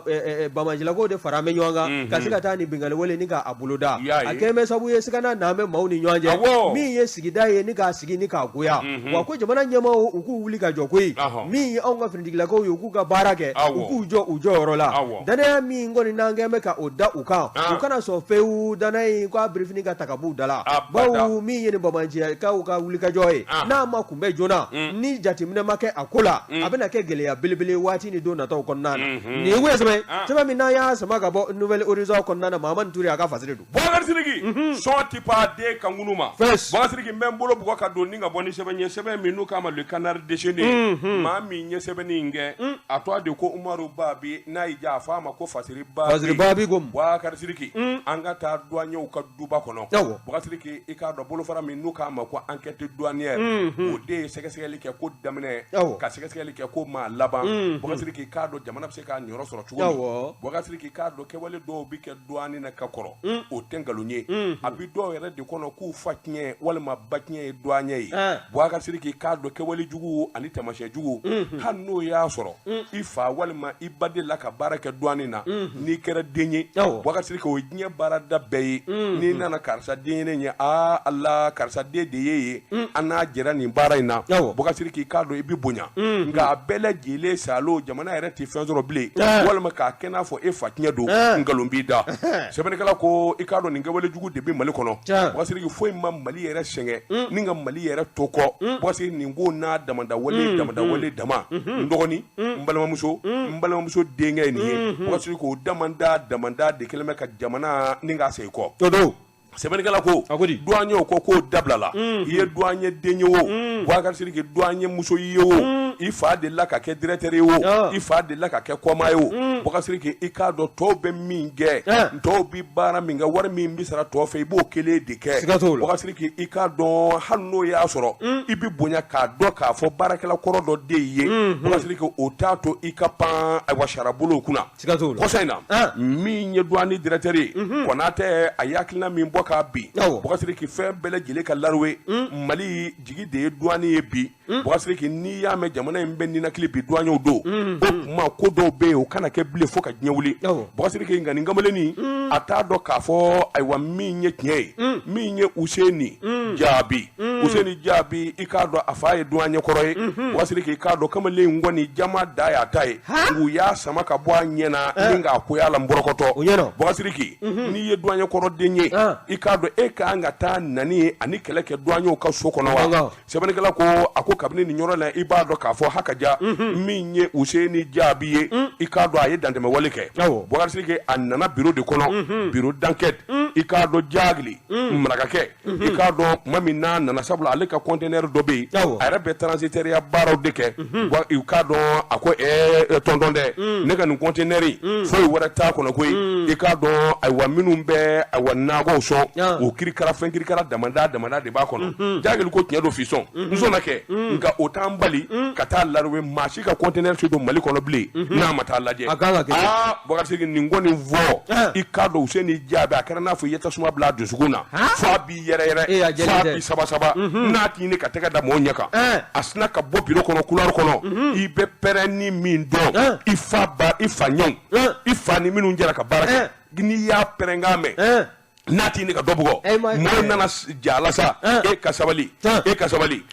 banbaancilakaw de fara bɛ ɲɔgɔn kan ka se ka taa nin binkanni wale ni k'a boloda. A kɛlen bɛ sababu ye sigana n'an bɛ maaw ni ɲɔgɔn cɛ, min ye sigida ye ni k'a sigi ni k'a goya. Wa ko jamana ɲɛmaaw, u k'u wuli ka jɔ koyi. Min ye anw ka finitigilakaw ye, u k'u ka baara kɛ, u k'u jɔ u jɔyɔrɔ la. Danaya min kɔni n'an kɛn bɛ ka o da u kan, u kana sɔn fewu danaya in k'a birifini ka ta ka b'u da la. Bawo min ye nin banbaanciyakaw ka wulikajɔ ye, n'a ma kunbɛn joona, ni jateminɛ ma kɛ a ko la, a bɛna kɛ gɛlɛya belebele waati ni don nataw kɔnɔna na. Nin ye sɛbɛn sɛbɛn min n'an y'a sama ka bɔ Nouvel Horizon kɔnɔna na, Mahamani Ture a ka fasiri don. Boubacar Sidiki, sɔn ti pa den kankunu ma. Boubacar Sidiki, n bɛ n bolo bugɔ ka don ni ka bɔ ni sɛbɛn ye, sɛbɛn min n'u k'a ma Le Canard déchaîné. Maa min ye sɛbɛnni in kɛ, a tɔgɔ de ko Umaru Babi, n'a y'i diya a fɔ a ma ko Fasiri Babi. Fasiri Babi ko. Boubacar Sidiki, an ka taa douaniers ka duba kɔnɔ. Boubacar Sidiki, i k'a dɔn bolofara min n'u k'a ma ko enquête douanière, o de ye sɛgɛsɛgɛli kɛ ko daminɛ, ka sɛgɛsɛgɛli kɛ ko maa laban. Boubacar Sidiki, i k'a dɔn jamana bɛ se k'a niyɔrɔ sɔrɔ cogo min. Boubacar Sidiki, i k'a dɔn kɛwale dɔw bɛ kɛ douane na ka kɔrɔ, o tɛ nkalon ye. A bɛ dɔw yɛrɛ de kɔnɔ k'u fa tiɲɛ walima ba tiɲɛ ye douanier ye. Boubacar Sidiki, i k'a dɔn kɛwale jugu ani taamasiyɛn jugu, hali n'o y'a sɔrɔ i fa walima i ba delila ka baara kɛ douane na, n'i kɛra den ye, Boubacar Sidiki, o ye diɲɛ baarada bɛɛ ye. N'i nana karisa den ye ne ye, aa Ala, karisa den de ye ye, an n'a jɛra nin baara in na. Boubacar Sidiki, i k'a dɔn i bɛ bonya. Nka a bɛɛ lajɛlen salo, jamana yɛrɛ tɛ fɛn sɔrɔ bilen, walima k'a kɛ n'a fɔ e fa tiɲɛ don, nkalon b'i da. Sɛbɛnnikɛla ko i k'a dɔn nin kɛwale jugu de bɛ Mali kɔnɔ. Boubacar Sidiki, foyi ma Mali yɛrɛ sɛgɛn ni ka Mali yɛrɛ to kɔ. Boubacar Sidiki, nin ko n'a damada wale, damada wale dama, n dɔgɔnin, n balimamuso, n balimamuso denkɛ ye nin ye. Boubacar Sidiki, o damada damada de kɛlen bɛ ka jamana ni k'a segin kɔ. Sɛbɛnnikɛla ko douanier ko k'o dabilala. I ye douanier den ye o, Boubacar Sidiki, douanier muso ye o, i fa delila ka kɛ directeur ye o, i fa delila ka kɛ kɔma ye o, Boubacar Sidiki, i k'a dɔn tɔw bɛ min kɛ, tɔw bɛ baara min kɛ, wari min bɛ sara tɔw fɛ, i b'o kelen de kɛ. Boubacar Sidiki, i k'a dɔn hali n'o y'a sɔrɔ i bɛ bonya k'a dɔn k'a fɔ baarakɛla kɔrɔ dɔ de ye, Boubacar Sidiki, o t'a to i ka pan ayiwa sarabolow kunna. Kɔsa in na, min ye douane directeur ye, Konatɛ, a ye hakilina min bɔ k'a bin, Boubacar Sidiki, fɛn bɛɛ lajɛlen ka laruwe. Mali jigi de ye douane ye bi. Boubacar Sidiki, n'i y'a mɛn jamana in bɛ ninakili bi, douaniers don. O tuma ko dɔw bɛ yen, o kana kɛ bilen fo ka diɲɛ wuli. Boubacar Sidiki, nka nin kamalennin, a t'a dɔn k'a fɔ ayiwa min ye tiɲɛ ye, min ye Useni Jaabi. Useni Jaabi, i k'a dɔn a fa ye douanier kɔrɔ ye. Boubacar Sidiki, i k'a dɔn kamalen in kɔni jama da y'a ta ye, u y'a sama ka bɔ a ɲɛ na ni k'a koya la nbɔrɔkɔtɔ. Boubacar Sidiki, n'i ye douanier kɔrɔ den ye, i k'a dɔn e ka kan ka taa nani ani kɛlɛ kɛ douaniers ka so kɔnɔ wa? Sɛbɛnnikɛla ko a ko kabini nin yɔrɔ la, i b'a dɔn k'a fɔ hakaja min ye Useni Jaabi ye, i k'a dɔn a ye dantɛmɛwale kɛ. Boubacar Sidiki, a nana bureau de kɔnɔ, bureau d'enquête, i k'a dɔn Jagili marakakɛ, i k'a dɔn tuma min n'a nana, sabula ale ka conteneur dɔ bɛ yen, a yɛrɛ bɛ transitaire baaraw de kɛ. I k'a dɔn a ko tonton dɛ, ne ka nin conteneur in, foyi wɛrɛ t'a kɔnɔ koyi, i k'a dɔn ayiwa minnu bɛ ayiwa nakɔw sɔn, o kirikara fɛn kirikara damada damada de b'a kɔnɔ. Jagili ko tiɲɛ don fiston, n sɔnna kɛ, nka o t'an bali ka taa laruwe. Maa si ka conteneur tɛ don Mali kɔnɔ bilen n'a ma taa lajɛ. Aa Boubacar Sidiki, nin kɔni fɔ, i k'a dɔn Useni Jaabi, a kɛra n'a fɔ i ye tasuma bila a dusukun na, fo a b'i yɛrɛ yɛrɛ, fo a b'i saba saba, n'a t'i ɲini ka tɛgɛ da mɔgɔw ɲɛ kan. A sinna ka bɔ bureau kɔnɔ, couloir kɔnɔ, i bɛ pɛrɛnni min dɔn, i fa ba, i fa ɲɛw, i fa ni minnu jɛra ka baara kɛ, n'i y'a pɛrɛnkan mɛn, n'a t'i ɲini ka dɔ bugɔ, mɔgɔw nana ja la sa, e ka sabali, e ka sabali.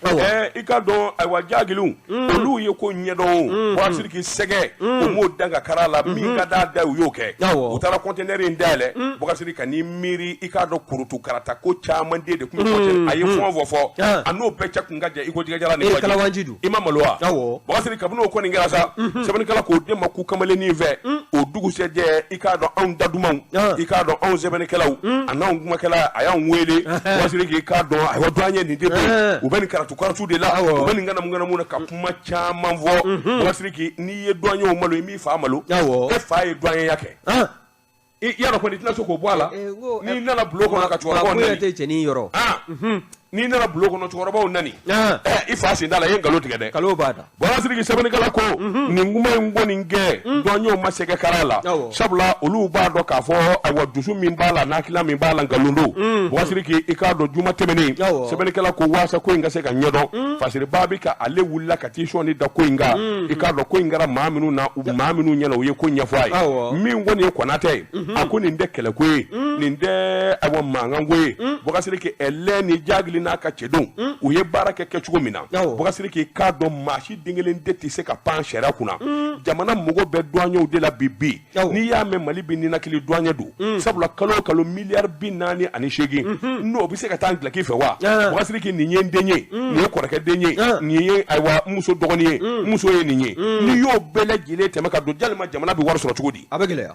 I ka dɔn ayiwa jagiliw, olu ye ko ɲɛdɔn. O Boubacar Sidiki, sɛgɛ u m'o dan ka kara la, min ka d'a da, u y'o kɛ. U taara conteneur in dayɛlɛ. Boubacar Sidiki, ka n'i miiri, i k'a dɔn kurutu karata ko caman den de tun bɛ conteneur, a ye fɛn o fɛn fɔ, a n'o bɛɛ cɛ kun ka jan i ko jɛgɛjalan ni baji. I ma malo wa? Boubacar Sidiki, kabini o kɔni kɛra sa, sɛbɛnnikɛla k'o den ma ku kamalennin fɛ, o dugusɛjɛ, i k'a dɔn anw da dumanw, i k'a dɔn anw sɛbɛnnikɛlaw a n'anw kumakɛla, a y'anw wele. Boubacar Sidiki, i k'a dɔn ayiwa douanier nin de bɛ yen, u bɛ nin karatu karatu de la, u bɛ nin ŋanamu ŋanamu na ka kuma caman fɔ. Boubacar Sidiki, n'i ye douanier malo, i m'i fa malo. E fa ye douanier kɛ, i y'a dɔn kɔni, i tɛna se k'o bɔ a la. N'i nana bulon kɔnɔ ka cɛkɔrɔbaw nani, tɛ cɛnin yɔrɔ. N'i nana bulon kɔnɔ cɛkɔrɔbaw nani, i fa sen t'a la, i ye nkalon tigɛ dɛ. Nkalon b'a da. Boubacar Sidiki, sɛbɛnnikɛla ko nin kuma in kɔni kɛ, douaniers ma sɛgɛ kara la, sabula olu b'a dɔn k'a fɔ ayiwa dusu min b'a la, n'hakilila min b'a la, nkalon don. Boubacar Sidiki, i k'a dɔn juma tɛmɛnen, sɛbɛnnikɛla ko waasa ko in ka se ka ɲɛdɔn, Fasiriba bi ka ale wulila ka t'i sɔnni da ko in kan. I k'a dɔn ko in kɛra maa minnu na, maa minnu ɲɛna, u ye ko ɲɛfɔ a ye. Min kɔni ye Konatɛ ye, a ko nin tɛ kɛlɛko ye, nin tɛ ayiwa mankanko ye. Boubacar Sidiki, ɛlɛ ni Jagili n'a ka cɛdenw, u ye baara kɛ kɛcogo min na, Boubacar Sidiki, k'a dɔn maa si den kelen de tɛ se ka pan sariya kunna. Jamana mago bɛ douaniers de la bi bi. N'i y'a mɛn Mali bɛ ninakili, douanier don, sabula kalo o kalo miliyari 48, n'o bɛ se ka taa gilaki fɛ wa? Boubacar Sidiki, nin ye n den ye, nin ye kɔrɔkɛ den ye, nin ye ayiwa n muso dɔgɔnin ye, n muso ye nin ye. N'i y'o bɛɛ lajɛlen tɛmɛ ka don, jalima jamana bɛ wari sɔrɔ cogo di? A bɛ gɛlɛya.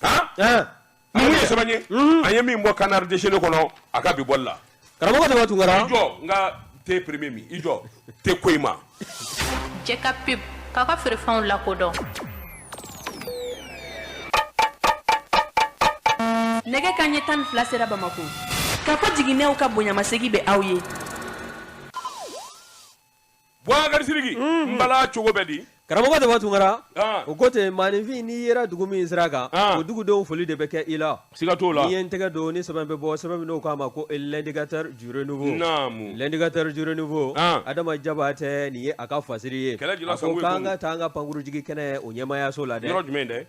Han, mun ye sɛbɛn ye an ye min bɔ Canard déchaîné kɔnɔ a ka bi bɔli la? Karamɔgɔ Daba Tunkara. I jɔ, n ka thé premier min, i jɔ te ko in ma. Jɛ ka pub k'aw ka feerefɛnw lakodɔn. Nɛgɛ kanɲɛ 12 sera Bamako. K'a fɔ jiginɛw ka bonyamasegin bɛ aw ye. Boubacar Sidiki, n bala cogo bɛ di? Karamɔgɔ Daba Tunkara, o ko ten, maaninfin n'i yera dugu min sira kan, o dugudenw foli de bɛ kɛ i la. Siga t'o la. N'i ye n tɛgɛ don ni sɛbɛn bɛ bɔ, sɛbɛn min n'o k'a ma ko L'indicateur du renouveau. Naamu. L'indicateur du renouveau, Adama Jabatɛ, nin ye a ka fasiri ye. Kɛlɛ jula A ko sango ye k'an ko. ka taa an ka pankurujigi kɛnɛ o ɲɛmaayaso la dɛ. Yɔrɔ jumɛn dɛ?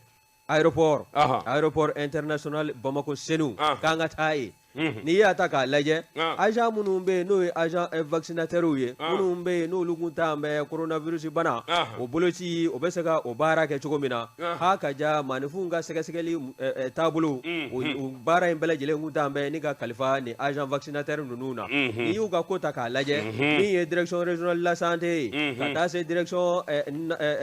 Aéroport, aéroport international Bamako Senu, k'an ka taa yen. N'i y'a ta k'a lajɛ, agent minnu bɛ yen n'o ye agent vaccinateur ye, minnu bɛ yen n'olu kun t'an bɛ coronavirus bana o boloci, o bɛ se ka o baara kɛ cogo min na, ha ka ja maaninfinw ka sɛgɛsɛgɛli taabolo, o baara in bɛɛ lajɛlen kun t'an bɛ ni ka kalifa ni agent vaccinateur ninnu na. N'i y'u ka ko ta k'a lajɛ, min ye direction régionale de la santé ye, ka taa se direction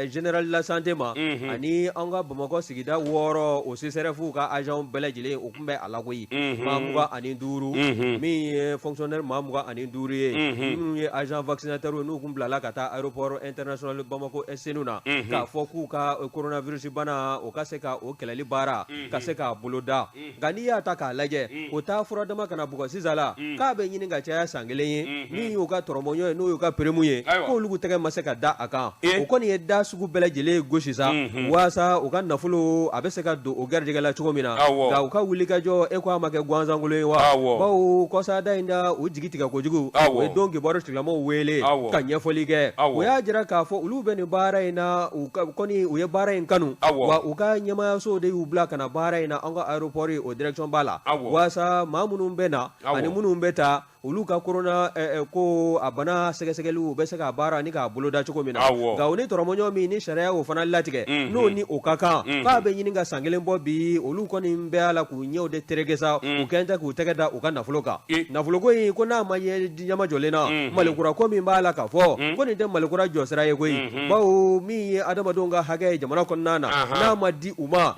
générale de la santé ma, ani an ka Bamakɔ sigida 6, o CSRéf ka agent bɛɛ lajɛlen, o tun bɛ a la koyi, maa 25, min ye fonctionnaire maa 25 ye, minnu ye agent vaccinateur n'u kun bilala ka taa aéroport international Bamako Senu na, k'a fɔ k'u ka coronavirus bana, o ka se ka o kɛlɛli baara ka se k'a boloda. Nka n'i y'a ta k'a lajɛ, o taa fura dama kana bugɔ sisan la, k'a bɛ ɲini ka caya san kelen ye, min y'u ka tɔrɔmɔɲɔ ye, n'o y'u ka prime ye, k'olu tɛgɛ ma se ka da a kan. O kɔni ye da sugu bɛɛ lajɛlen gosi sa, waasa u ka nafolo a bɛ se ka don o garijɛgɛ la cogo min na. Nka u ka wulikajɔ, e ko a ma kɛ gansankolon ye wa? Bawo kɔsada in da u jigi tigɛ kojugu, u ye don kibaru tigilamɔgɔw wele ka ɲɛfɔli kɛ. O y'a jira k'a fɔ olu bɛ nin baara in na, u kɔni u ye baara in kanu, wa u ka ɲɛmaayaso de y'u bila ka na baara in na an ka aéroport o direction ba la, waasa maa minnu bɛ na ani minnu bɛ taa, olu ka corona ko a bana sɛgɛsɛgɛliw bɛ se k'a baara ni k'a boloda cogo min na. Nka o ni tɔrɔmɔɲɔ min ni sariya o fana latigɛ, n'o ni o ka kan, k'a bɛ ɲini ka san kelen bɔ bi, olu kɔni bɛ a la k'u ɲɛw de tereke sa, u kɛn tɛ k'u tɛgɛ da u ka nafolo kan. Nafoloko in ko n'a ma ɲɛ ɲɛmajɔlen na, Malikura ko min b'a la k'a fɔ ko nin tɛ Malikura jɔsira ye koyi, bawo min ye adamadenw ka hakɛ ye jamana kɔnɔna na, n'a ma di u ma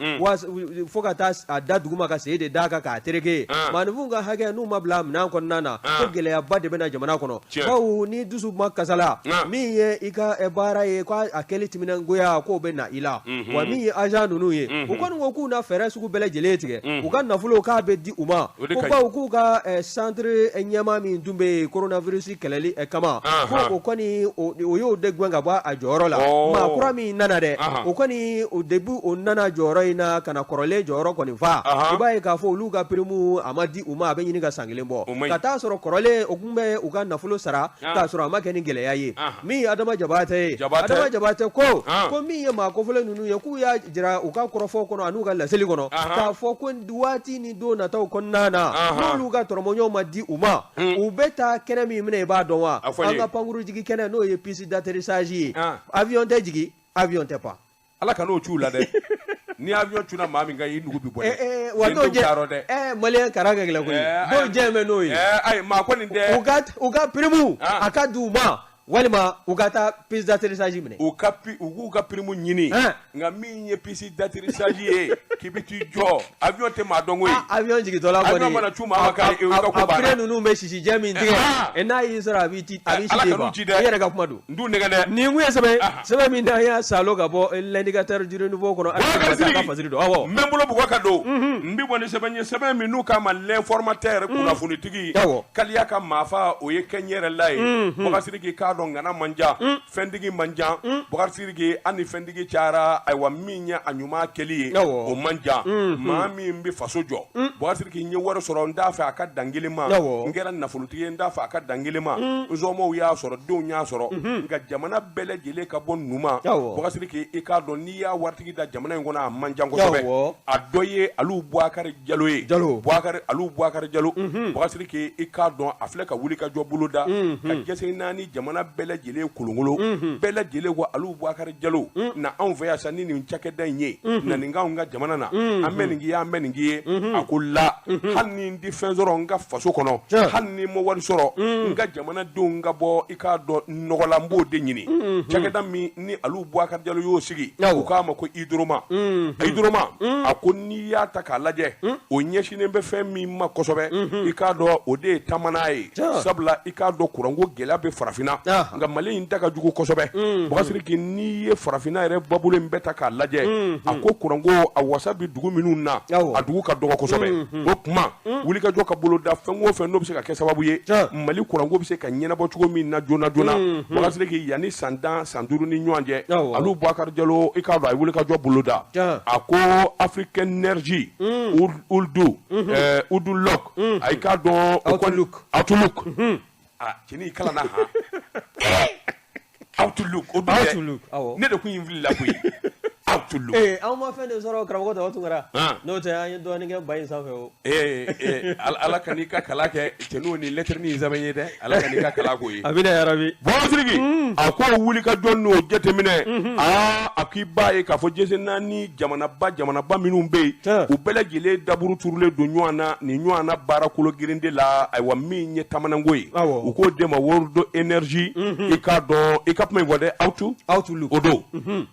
fo ka taa a da duguma ka sen de d'a kan k'a tereke, maaninfinw ka hakɛ n'u ma bila minɛn kɔnɔna na, ko gɛlɛyaba de bɛna jamana kɔnɔ. Bawo ni dusu ma kasala, min ye i ka baara ye k'a kɛli timinangoya, k'o bɛ na i la. Wa min ye agent ninnu ye, u kɔni ko k'u na fɛɛrɛ sugu bɛɛ lajɛlen tigɛ, u ka nafolo k'a bɛ di u ma, ko bawo k'u ka centre ɲɛmaa min tun bɛ yen coronavirus kɛlɛli kama, ko o kɔni o y'o de gɛn ka bɔ a jɔyɔrɔ la. Maa kura min nana dɛ, o kɔni o début o nana jɔyɔrɔ in na ka na kɔrɔlen jɔyɔrɔ kɔni fa, i b'a ye k'a fɔ olu ka prime a ma di u ma, a bɛ ɲini ka san kelen bɔ, ka taa sɔrɔ kɔrɔlen o tun bɛ u ka nafolo sara k'a sɔrɔ a ma kɛ ni gɛlɛya ye. Min ye Adama Jabatɛ ye, Adama Jabatɛ ko min ye maa kofɔlen ninnu ye, k'u y'a jira u ka kɔrɔfɔ kɔnɔ an'u ka laseli kɔnɔ, k'a fɔ ko waati ni don nataw kɔnɔna na, n'olu ka tɔrɔmɔɲɔw ma di u ma, u bɛ taa kɛnɛ min minɛ, i b'a dɔn wa? An ka pankurujigi kɛnɛ, n'o ye piste d'atterrissage ye, avion tɛ jigin, avion tɛ pan. Ala ka n'o ci u la dɛ. Ni avion cunna maa min kan, i nugu bi bɔ dɛ. Wa n'o jɛ, maliyɛn kara ka gɛlɛn koyi, dɔw jɛ bɛ n'o ye. Ayi, maa kɔni tɛ. U ka prime a ka di u ma, walima u ka taa piste d'atterrissage minɛ. U k'u ka prime ɲini. Nka min ye piste d'atterrissage ye, k'i bɛ t'i jɔ, avion tɛ maa dɔn koyi. Avion jigintɔla kɔni, avion mana cun maa kan, i ka ko banna. A pneu ninnu bɛ sisijɛ min tigɛ, n'a y'i sɔrɔ a b'i ci, a b'i si de ban. I yɛrɛ ka kuma don. N t'u nɛgɛ dɛ. Nin kun ye sɛbɛn min n'an y'a salo ka bɔ L'indicateur du renouveau kɔnɔ. Ka fasiri don. Awɔ. N bɛ n bolo bugɔ ka don. N bɛ bɔ ni sɛbɛn ye, sɛbɛn min n'u k'a ma L'informateur, kunnafonitigi. Kaliya ka maafa, o ye kɛ n yɛrɛ la ye. Boubacar Sidiki, k'a dɔn ŋana man jan, fɛntigi man jan. Boubacar Sidiki, hali ni fɛntigi cayara, ayiwa min ye a ɲuman kɛli ye, o man jan. Maa min bɛ faso jɔ, Boubacar Sidiki, n ye wari sɔrɔ, n t'a fɛ a ka dan kelen ma. N kɛra nafolotigi ye, n t'a fɛ a ka dan kelen ma. N somɔgɔw y'a sɔrɔ, denw y'a sɔrɔ, nka jamana bɛɛ lajɛlen ka bɔ nu ma. Boubacar Sidiki, i k'a dɔn n'i y'a waritigi da jamana in kɔnɔ, a man jan kosɛbɛ. A dɔ ye Aliou Boubacar Jalo ye. Aliou Boubacar Jalo. Boubacar Sidiki, i k'a dɔn a filɛ ka wuli ka jɔ bolo da, ka jɛse naani jamana bɛɛ lajɛlen kolonkolon, bɛɛ lajɛlen ko Aliou Boubacar Jalo na anw fɛ yan sa ni nin cakɛda in ye, na nin k'anw ka jamana na, an bɛ nin k'i ye, an bɛ nin k'i ye. A ko la, hali ni n tɛ fɛn sɔrɔ n ka faso kɔnɔ, hali ni n ma wari sɔrɔ, n ka jamanadenw ka bɔ i k'a dɔn nɔgɔ la, n b'o de ɲini. Cakɛda min ni Aliou Boubacar Jalo y'o sigi, u k'a ma ko Hydroma. Hydroma, a ko n'i y'a ta k'a lajɛ, o ɲɛsinnen bɛ fɛn min ma kosɛbɛ, i k'a dɔn o de ye tamana ye. Sabula i k'a dɔn kuranko gɛlɛya bɛ farafinna. Nka Mali in ta ka jugu kosɛbɛ. Boubacar Sidiki, n'i ye farafinna yɛrɛ babolo in bɛɛ ta k'a lajɛ, a ko kuranko a wasa bɛ dugu minnu na, a dugu ka dɔgɔ kosɛbɛ. O tuma wulikajɔ ka boloda fɛn o fɛn n'o bɛ se ka kɛ sababu ye Mali kuranko bɛ se ka ɲɛnabɔ cogo min na joona joona. Boubacar Sidiki, yanni san 10 san 5 ni ɲɔgɔn cɛ, Alu Boubacar Jalo, i k'a dɔn a ye wulikajɔ boloda. A ko Afrique Énergie Uldu Udulok, a i k'a dɔn Outlook. Outlook. Ah, cɛnin kalanna han. Outlook o dun tɛ. Outlook, awɔ. Ne de kun y'i fili la koyi. Outlook. Ee, an ma fɛn de sɔrɔ karamɔgɔ Daba Tunkara. Han. N'o tɛ an ye dɔɔnin kɛ ba in sanfɛ o. Ee, Ala ka n'i ka kalan kɛ cɛnin ni lettre ni sɛbɛn ye dɛ. Ala ka n'i ka kalan k'o ye. Amina yarabi. Boubacar Sidiki, a ko wulikajɔ n'o jateminɛ, aa, a k'i b'a ye k'a fɔ jɛse naani jamanaba minnu bɛ yen, u bɛɛ lajɛlen daburu turulen don ɲɔgɔn na nin ɲɔgɔn na baara kolo girin de la. Ayiwa, min ye tamananko ye, u k'o de ma World Energy, i k'a dɔn i ka kuma in fɔ dɛ, Outlook o don.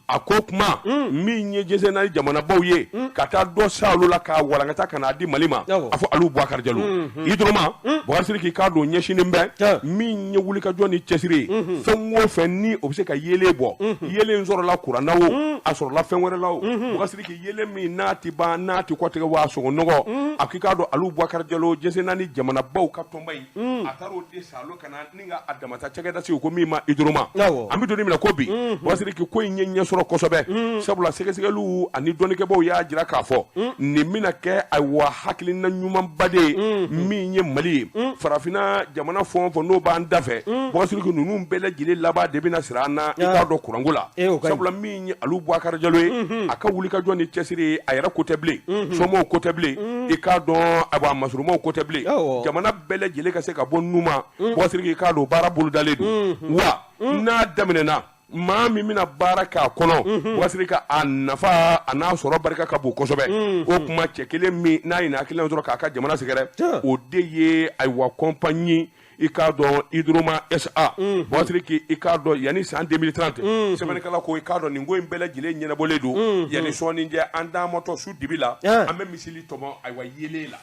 A ko kuma min ye jɛse naani jamanabaw ye ka taa dɔ sa olu la k'a walankata ka n'a di Mali ma, a fɔ Alu Boubacar Jalo Hydroma. Boubacar Sidiki, k'a dɔn ɲɛsinnen bɛ min ye wulikajɔ ni cɛsiri ye, fɛn o fɛn ni o bɛ se ka yeelen bɔ, yeelen sɔrɔla kuran na o, a sɔrɔla fɛn wɛrɛ la o, Boubacar Sidiki, yeelen min n'a ti ban, n'a ti kɔtigɛ wa a sɔngɔ nɔgɔ, a k'i k'a dɔn Alu Boubacar Jalo, jɛse naani jamanabaw ka tɔnba in, a taara o de salo ka na ni ka a damata cakɛda sigi ko min ma Hydroma. An bɛ don min na ko bi, Boubacar Sidiki, ko in ye ɲɛ sɔrɔ kosɛbɛ, sabula sɛgɛsɛgɛliw ani dɔnnikɛbaw y'a jira k'a fɔ nin bɛna kɛ ayiwa hakilina ɲumanba de ye min ye Mali ye. Farafinna jamana fɛn o fɛn n'o b'an da fɛ, Boubacar Sidiki, ninnu bɛɛ lajɛlen laban de bɛna sira an na, i k'a dɔn kuranko la, sabula min ye Alu Boubacar Jalo ye, a ka wulikajɔ ni cɛsiri ye, a yɛrɛ ko tɛ bilen, somɔgɔw ko tɛ bilen, i k'a dɔn ayiwa masurumaw ko tɛ bilen, jamana bɛɛ lajɛlen ka se ka bɔ numa. Boubacar Sidiki, k'a dɔn baara bolodalen don, wa n'a daminɛna, maa min bɛna baara k'a kɔnɔ, Boubacar Sidiki, a nafa a n'a sɔrɔ barika ka bon kosɛbɛ. O kuma cɛ kelen min n'a ye hakilina sɔrɔ k'a ka jamana sɛgɛrɛ, o de ye ayiwa compagnie, i k'a dɔn Hydroma SA. Boubacar Sidiki, i k'a dɔn yanni san 2030, sɛbɛnnikɛla ko i k'a dɔn nin ko in bɛɛ lajɛlen ɲɛnabɔlen don. Yanni sɔɔni cɛ, an taamatɔ su dibi la, an bɛ miseli tɔmɔ ayiwa yeelen la.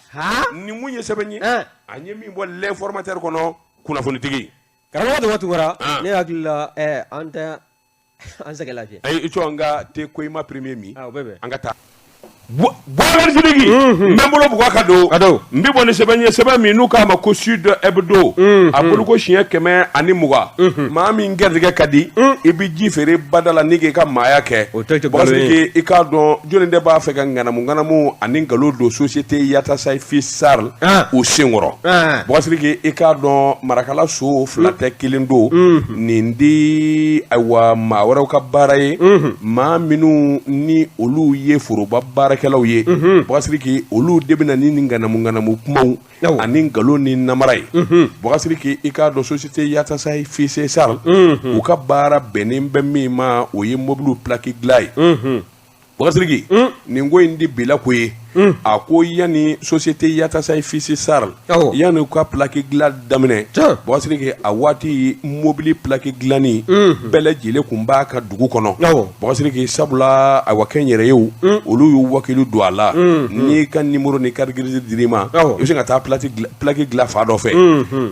Nin mun ye sɛbɛn ye, an ye min bɔ L'Informateur kɔnɔ, kunnafonitigi. Karamɔgɔ Daba Tunkara, ne hakili la an tɛ an sɛgɛn lafiya. Ayi, i jɔ n ka te koyima premier min. O bɛ bɛn. An ka taa. Boubacar Sidiki, n bɛ n bolo bugɔ ka don n bɛ bɔ ni sɛbɛn ye, sɛbɛn min n'u k'a ma ko Sud Hebdo. A bolo ko siɲɛ 120, maa min garijɛgɛ ka di, i bɛ ji feere bada la n'i k'i ka maaya kɛ. Boubacar Sidiki, i k'a dɔn jɔnni de b'a fɛ ka ŋanamu ŋanamu ani nkalon don société Yatassaye Fils SARL o senkɔrɔ? Boubacar Sidiki, i k'a dɔn marakala so fila tɛ kelen don. Nin di ayiwa maa wɛrɛw ka baara ye, maa minnu ni olu ye foroba baarakɛlaw ye. Boubacar Sidiki, olu de bɛna ni nin ŋanamu ŋanamu kumaw ani nkalon ni namara ye. Boubacar Sidiki, i k'a dɔn société Yatassaye Fils SARL, u ka baara bɛnnen bɛ min ma, o ye mobiliw plaque dilan ye. Boubacar Sidiki, nin ko in di bila ko ye. A ko yanni société Yatassaye Fils SARL, yanni u ka plaque dilan daminɛ, Boubacar Sidiki, a waati mobili plaque dilanni bɛɛ lajɛlen kun b'a ka dugu kɔnɔ. Boubacar Sidiki, sabula ayiwa kɛnyɛrɛyew olu y'u wakili don a la, n'i ka numéro ni carte grise dir'i ma, i bɛ se ka taa plaque dilan fa dɔ fɛ.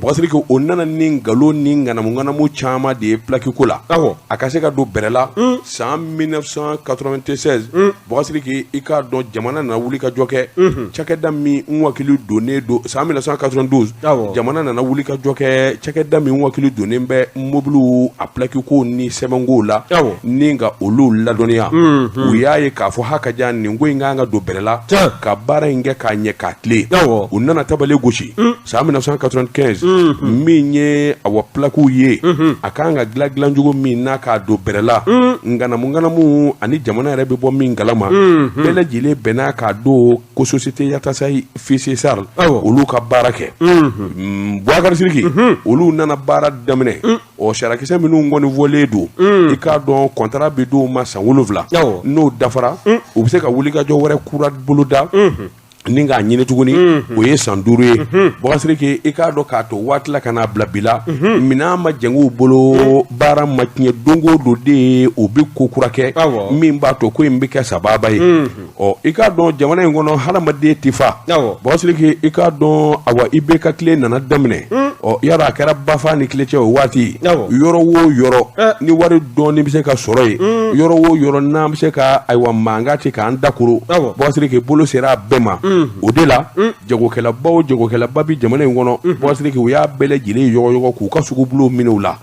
Boubacar Sidiki, o nana ni nkalon ni ŋanamu ŋanamu caman de ye plaque ko la. A ka se ka don bɛrɛ la san 1996. Boubacar Sidiki, i k'a dɔn jamana nana wuli ka jɔ kɛ cakɛda min n wakili donnen don san 1992, jamana nana wuli ka jɔ kɛ cakɛda min wakili donnen bɛ mobiliw a plaque ko ni sɛbɛnkow la, ni ka olu ladɔnniya. U y'a ye k'a fɔ ha ka jan nin ko in kan ka don bɛrɛ la ka baara in kɛ k'a ɲɛ k'a tilen. U nana tabale gosi san 1995, min ye awa plaquew ye, a kan ka dilan dilancogo min n'a k'a don bɛrɛ la, ŋanamu ŋanamu ani jamana yɛrɛ bɛ bɔ min kalama, bɛɛ lajɛlen bɛnna k'a don ko société Yatassaye Fils SARL olu ka baara kɛ. Boubacar Sidiki, olu nana baara daminɛ. Ɔ, sarakisɛ minnu kɔni fɔlen don, i k'a dɔn contrat bɛ d'u ma san 7, n'o dafara, u bɛ se ka wulikajɔ wɛrɛ kura boloda ni k'a ɲini tuguni, o ye san 5 ye. Boubacar Sidiki, i k'a dɔn k'a to waati la ka n'a bila bi la, minɛn ma jɛngɛ u bolo, baara ma tiɲɛ. Don o don de ye u bɛ ko kura kɛ min b'a to ko in bɛ kɛ sababa ye. Ɔ, i k'a dɔn jamana in kɔnɔ, hadamaden tɛ fa. Boubacar Sidiki, i k'a dɔn awa IBK tile nana daminɛ. Ɔ yala a kɛra bafa ni tile cɛ o waati, yɔrɔ o yɔrɔ ni wari dɔɔni bɛ se ka sɔrɔ yen, yɔrɔ o yɔrɔ n'an bɛ se ka ayiwa mankan ci k'an dakoro, Bubakari Sidiki bolo sera a bɛɛ ma. O de la jagokɛlabaw o jagokɛlaba bɛ jamana in kɔnɔ, Bubakari Sidiki u y'a bɛɛ lajɛlen yɔgɔyɔgɔ k'u ka sugubulon minɛ u la.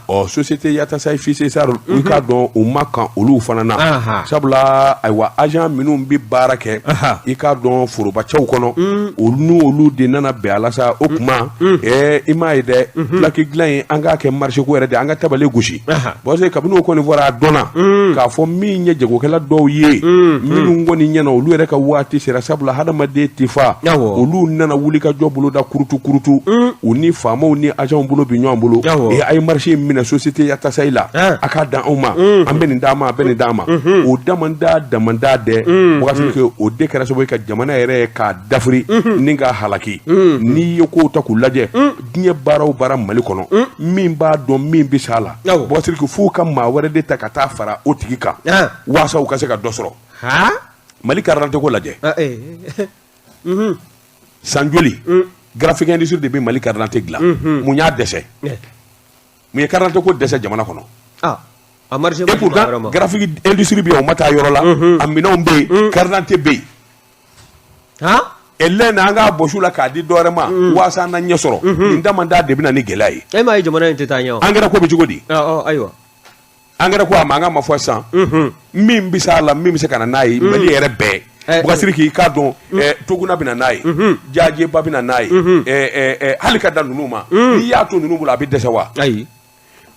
Ɔ société Yatasayi fils SARL, i k'a dɔn u ma kan olu fana na, sabula ayiwa agent minnu bɛ baara kɛ, i k'a dɔn forobacɛw kɔnɔ, olu n'olu de nana bɛn a la sa. O tuma i m'a ye dɛ, plaque dilan in an k'a kɛ marché ko yɛrɛ de, an ka tabale gosi. Parce que kabini o kɔni fɔra, a dɔnna k'a fɔ min ye jagokɛla dɔw ye minnu kɔni ɲɛna, olu yɛrɛ ka waati sera, sabula hadamaden tɛ fa. Olu nana wuli ka jɔ boloda kurutu kurutu, u ni faamaw ni agentw bolo bi ɲɔgɔn bolo. Ee, a ye marché in minɛ société Yatasayi la, a k'a dan anw ma, an bɛ nin d'a ma, a bɛ nin d'a ma. O damanda damanda dɛ, wagati que o de kɛra sababu ye ka jamana yɛrɛ k'a dafiri ni k'a halaki. N'i ye kow ta k'u lajɛ, diɲɛ baara o baara Mali kɔnɔ, min b'a dɔn min bɛ s'a la, Bubakari Sidiki, f'u ka maa wɛrɛ de ta ka taa fara o tigi kan waasa u ka se ka dɔ sɔrɔ. Mali carte d'identité ko lajɛ, san joli Graphic Industrie de bɛ Mali carte d'identité dilan? Mun y'a dɛsɛ? Mun ye carte d'identité ko dɛsɛ jamana kɔnɔ? A marché. Et pourtant Graphic Industrie bɛ yen, o ma taa yɔrɔ la, a minɛnw bɛ yen, carte d'identité bɛ yen. Lɛn na an k'a bɔsi la k'a di dɔwɛrɛ ma waasa an na ɲɛ sɔrɔ. Nin damanda de bɛ na ni gɛlɛya ye. E m'a ye jamana in tɛ taa ɲɛ wa? Angɛrɛ ko bɛ cogo di? Ayiwa. Angɛrɛ ko a mankan ma fɔ sisan, min bɛ s'a la, min bɛ se ka na n'a ye Mali yɛrɛ bɛɛ, Bubakari Sidiki, i k'a dɔn Toguna bɛ na n'a ye, Jajeba bɛ na n'a ye, hali ka da ninnu ma. N'i y'a to ninnu bolo, a bɛ dɛsɛ wa? Ayi.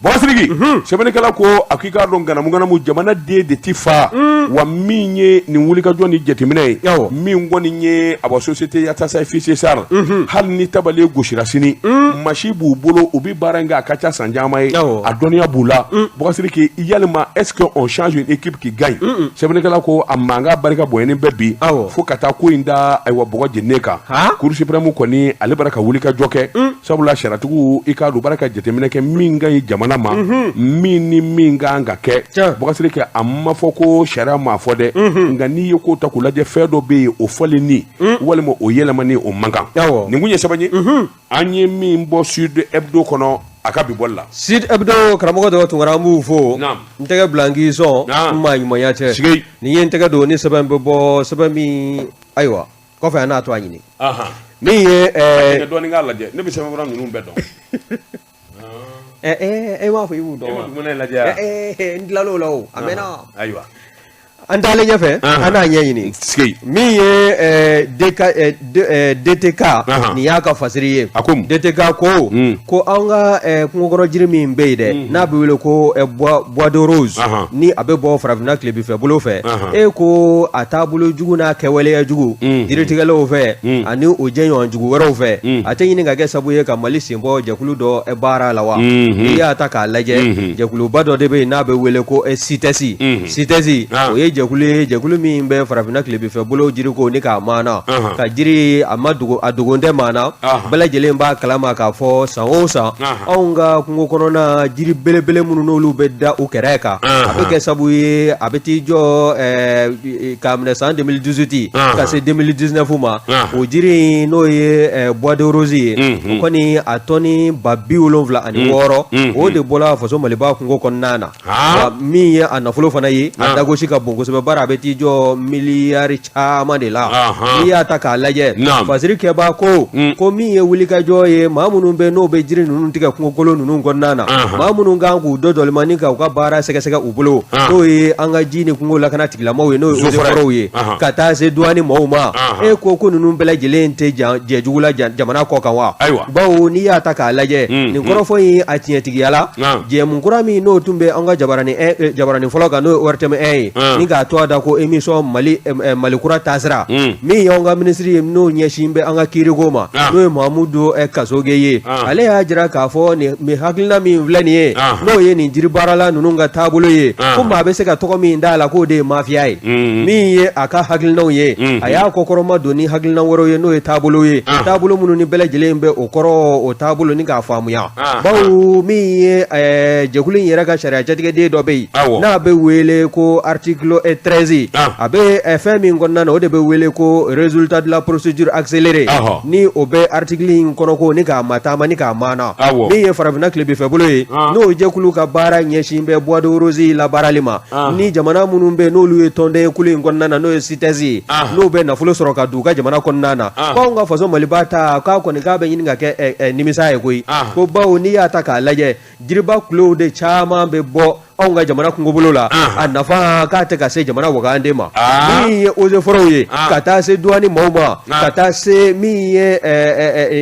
Bubakari Sidiki, sɛbɛnnikɛla ko a k'i k'a dɔn ganamu ganamu jamana den de ti fa wa. Min ye nin wulikajɔ ni jateminɛ ye, min kɔni ye a société Yatasayi fils SARL, hali ni tabale gosira sini, masi b'u bolo, u bɛ baara in kɛ, a ka ca san caman ye, a dɔnniya b'u la. Bubakari Sidiki, yalima est-ce que on change une équipe qui gagne? Sɛbɛnnikɛla ko a mankan barika bonyani bɛ bi fo ka taa ko in da ayiwa bɔgɔ jeninen kan. Cour suprême kɔni, ale bara ka wulikajɔ kɛ, sabula sariyatigiw, i k'a dɔn, u bara ka jateminɛ kɛ min ka ɲi jamana ma, min ni min kan ka kɛ. Bubakari Sidiki, a ma fɔ ko sariya m'a fɔ dɛ, nka n'i ye ko ta k'u lajɛ, fɛn dɔ bɛ yen, o fɔlen ni walima o yɛlɛmani, o man kan. Nin kun ye sɛbɛn ye an ye min bɔ Sud Hebdo kɔnɔ a ka bi bɔli la. Sud Hebdo, karamɔgɔ dɔ Tunkara, an b'u fo. N tɛgɛ bila n k'i sɔn, n maa ɲumanya tɛ nin ye. N tɛgɛ don ni sɛbɛn bɛ bɔ, sɛbɛn min, ayiwa, kɔfɛ an n'a to a ɲini min ye. Dɔɔnin k'a lajɛ, ne bɛ sɛbɛnfura ninnu bɛɛ dɔn. E m'a fɔ i b'u dɔn wa? E ma lajɛ? N tilal'o la, o a mɛnna. Ayiwa. An taalen ɲɛfɛ, an n'a ɲɛɲini min ye DTK, nin y'a ka fasiri ye. A ko DTK ko an ka kungokɔrɔ jiri min bɛ yen dɛ, n'a bɛ wele ko bois de rose, ni a bɛ bɔ farafinna tilebinfɛ bolo fɛ, e ko a taabolo jugu n'a kɛwaleya jugu jiritigɛlaw fɛ ani o jɛɲɔgɔn jugu wɛrɛw fɛ, a tɛ ɲini ka kɛ sababu ye ka Mali sen bɔ jɛkulu dɔ baara la wa? N'i y'a ta k'a lajɛ, jɛkuluba dɔ de bɛ yen n'a bɛ wele ko CITES. CITES, o ye jɛkulu ye, jɛkulu min bɛ farafinna tilebinfɛ bolo jiriko ni k'a maana ka jiri a ma dogo, a dogon tɛ maa na, bɛɛ lajɛlen b'a kalama k'a fɔ san o san anw ka kungo kɔnɔna jiri belebele minnu n'olu bɛ da u kɛrɛ kan, a bɛ kɛ sababu ye a bɛ t'i jɔ k'a minɛ san 2018 ka se 2019 ma, o jiri in n'o ye bois de rose ye, o kɔni a tɔni 76,000, o de bɔra faso Maliba kungo kɔnɔna na. Wa min ye a nafolo fana ye, a dagosi ka bon kosɛbɛ, bari a bɛ t'i jɔ miliyari caman de la. N'i y'a ta k'a lajɛ, fasiri kɛbaa ko min ye wulikajɔ ye, maa minnu bɛ n'o bɛ jiri ninnu tigɛ kungokolo ninnu kɔnɔna na, maa minnu kan k'u dɔdɔlimani ka u ka baara sɛgɛsɛgɛ u bolo, n'o ye an ka ji ni kungo lakana tigilamaw ye, n'o ye eaux et forêts ye, ka taa se duwani maaw ma, e ko ninnu bɛɛ lajɛlen tɛ jɛ jugu la jamana kɔ kan wa? Bawo n'i y'a ta k'a lajɛ, nin kɔrɔfɔ in a tiɲɛtigiya la, jɛmu kura min n'o tun bɛ an ka jabaranin fɔlɔ kan, n'o ye ORTM 1 ye, ni k'a tɔgɔ da ko émission Mali Mali kura taasira, min y'anw ka minisiri ye n'o ɲɛsin bɛ an ka kiiriko ma, n'o ye Mahamudu Kasoge ye, ale y'a jira k'a fɔ nin hakilina min filɛ nin ye, n'o ye nin jiri baarala ninnu ka taabolo ye, ko maa bɛ se ka tɔgɔ min d'a la k'o de ye mafiya ye. Min ye a ka hakilinaw ye, a y'a kɔkɔrɔma don ni hakilina wɛrɛw ye, n'o ye taabolo ye, taabolo minnu ni bɛɛ lajɛlen bɛ o kɔrɔ, o taabolo ni k'a faamuya. Bawo min ye jɛkulu in yɛrɛ ka sariya jatigɛden dɔ bɛ yen n'a bɛ wele ko article 13 a bɛ fɛn min kɔnɔna na o de bɛ wele ko résultat de la procédure accélérée ni o bɛ article in kɔnɔ ko ni k'a mataama ni k'a maana min ye farafinna tilebinfɛbolo ye n'o jɛkulu ka baara ɲɛsin bɛ bois de rose labaarali ma ni jamana minnu bɛ n'olu ye tɔnden ye kulu in kɔnɔna na n'o ye CITES ye n'o bɛ nafolo sɔrɔ ka don u ka jamana kɔnɔna na k'anw ka faso Maliba ta k'a kɔni k'a bɛ ɲini ka kɛ nimisa ye koyi ko bawo n'i y'a ta k'a lajɛ jiriba kulow de caman bɛ bɔ anw ka jamana kungobolo la a nafa k'a tɛ ka se jamana wagande ma min ye eaux et forêts ye ka taa se douane maaw ma ka taa se min ye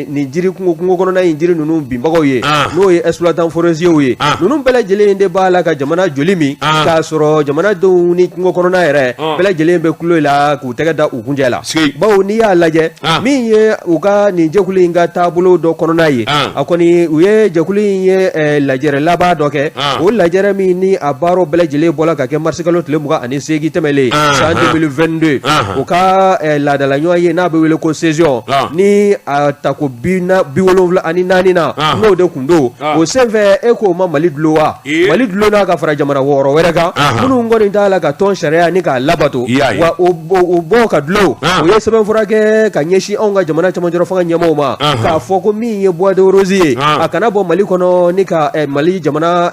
nin jiri kungo kɔnɔna in jiri ninnu binbagaw ye n'o ye exploitant forestiers ye ninnu bɛɛ lajɛlen de b'a la ka jamana joli min k'a sɔrɔ jamanadenw ni kungo kɔnɔna yɛrɛ bɛɛ lajɛlen bɛ kulo la k'u tɛgɛ da u kuncɛ la bawo n'i y'a lajɛ min ye u ka nin jɛkulu in ka taabolo dɔ kɔnɔna ye a kɔni u ye jɛkulu in ye lajɛrɛ laban dɔ kɛ o lajɛrɛ min ni a baaraw bɛɛ lajɛlen bɔla ka kɛ marisikalo tile 28 tɛmɛlen san 2022 u ka laadala ɲɔgɔn ye n'a bɛ wele ko session ni a tako 74 na n'o de kun don o senfɛ e k'o ma Mali dulon wa Mali dulonna ka fara jamana 6 wɛrɛ kan minnu kɔni t'a la ka tɔn sariya ni k'a labato wa o bɔ ka dulon o ye sɛbɛnfura kɛ ka ɲɛsin anw ka jamana cɛmancɛrɔ fanga ɲɛmaaw ma k'a fɔ ko min ye bois de rose ye a kana bɔ Mali kɔnɔ ni ka Mali jamana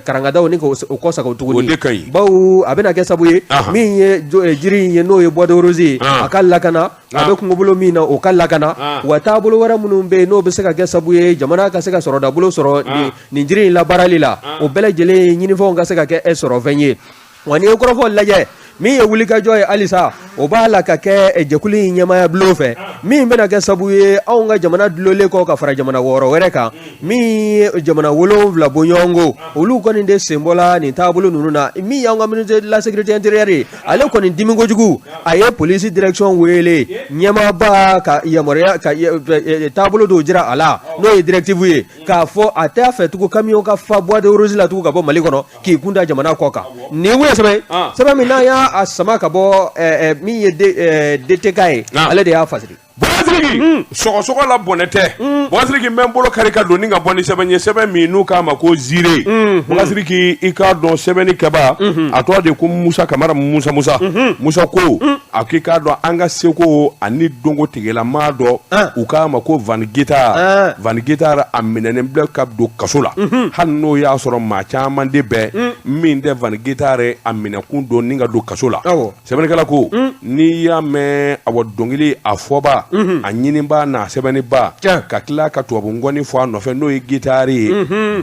karangadaw ni k'o kɔsago tuguni bawo a bɛna kɛ sabu ye min ye jiri in ye n'o ye bois de rose ye a ka lakana a bɛ kungobolo min na o ka lakana wa taabolo wɛrɛ minnu bɛ yen n'o bɛ se ka kɛ sabu ye jamana ka se ka sɔrɔdabolo sɔrɔ nin jiri in labaarali la o bɛɛ lajɛlen ɲinifɛnw ka se ka kɛ sɔrɔfɛn ye wa n'i ye kɔrɔfɔ lajɛ min ye wulikajɔ ye halisa o b'a la ka kɛ jɛkulu in ɲɛmaaya bulon fɛ min bɛna kɛ sabu ye anw ka jamana dulonlen kɔ ka fara jamana 6 wɛrɛ kan min ye jamana 7 bɔɲɔgɔnko olu kɔni de senbɔla nin taabolo ninnu na min y'anw ka ministre de la sécurité intérieure ye ale kɔni dimi kojugu a ye police direction wele ɲɛmaaba ka yamaruya ka taabolo dɔw jira a la n'o ye directive ye k'a fɔ a t'a fɛ tugun camion ka fa bois de rose la tugun ka bɔ Mali kɔnɔ k'i kun da jamana kɔ kan nin kun ye sɛbɛn sɛbɛn min n'an y'a sama ka bɔ min ye DTK ye ale de y'a fasiri. Bubakari sɔgɔsɔgɔ la bɔnɛ tɛ Bubakari n bɛ n bolo kari ka don ni ka bɔ ni sɛbɛn ye sɛbɛn min n'u k'a ma ko ziire Bubakari i k'a dɔn sɛbɛnni kɛba a tɔgɔ de ko Musa Kamara Musa Musa Musa ko a k'i k'a dɔn an ka seko ani dɔnko tigilamaa dɔ u k'a ma ko Van Guitar Van Guitar a minɛnen bɛ ka don kaso la hali n'o y'a sɔrɔ maa caman de bɛ min tɛ Van Guitar a minɛkun don ni ka don kaso la sɛbɛnnikɛla ko n'i y'a mɛn awa dɔnkili a fɔba a ɲininba n'a sɛbɛnniba ka tila ka tubabu ngɔni fɔ a nɔfɛ n'o ye gitari ye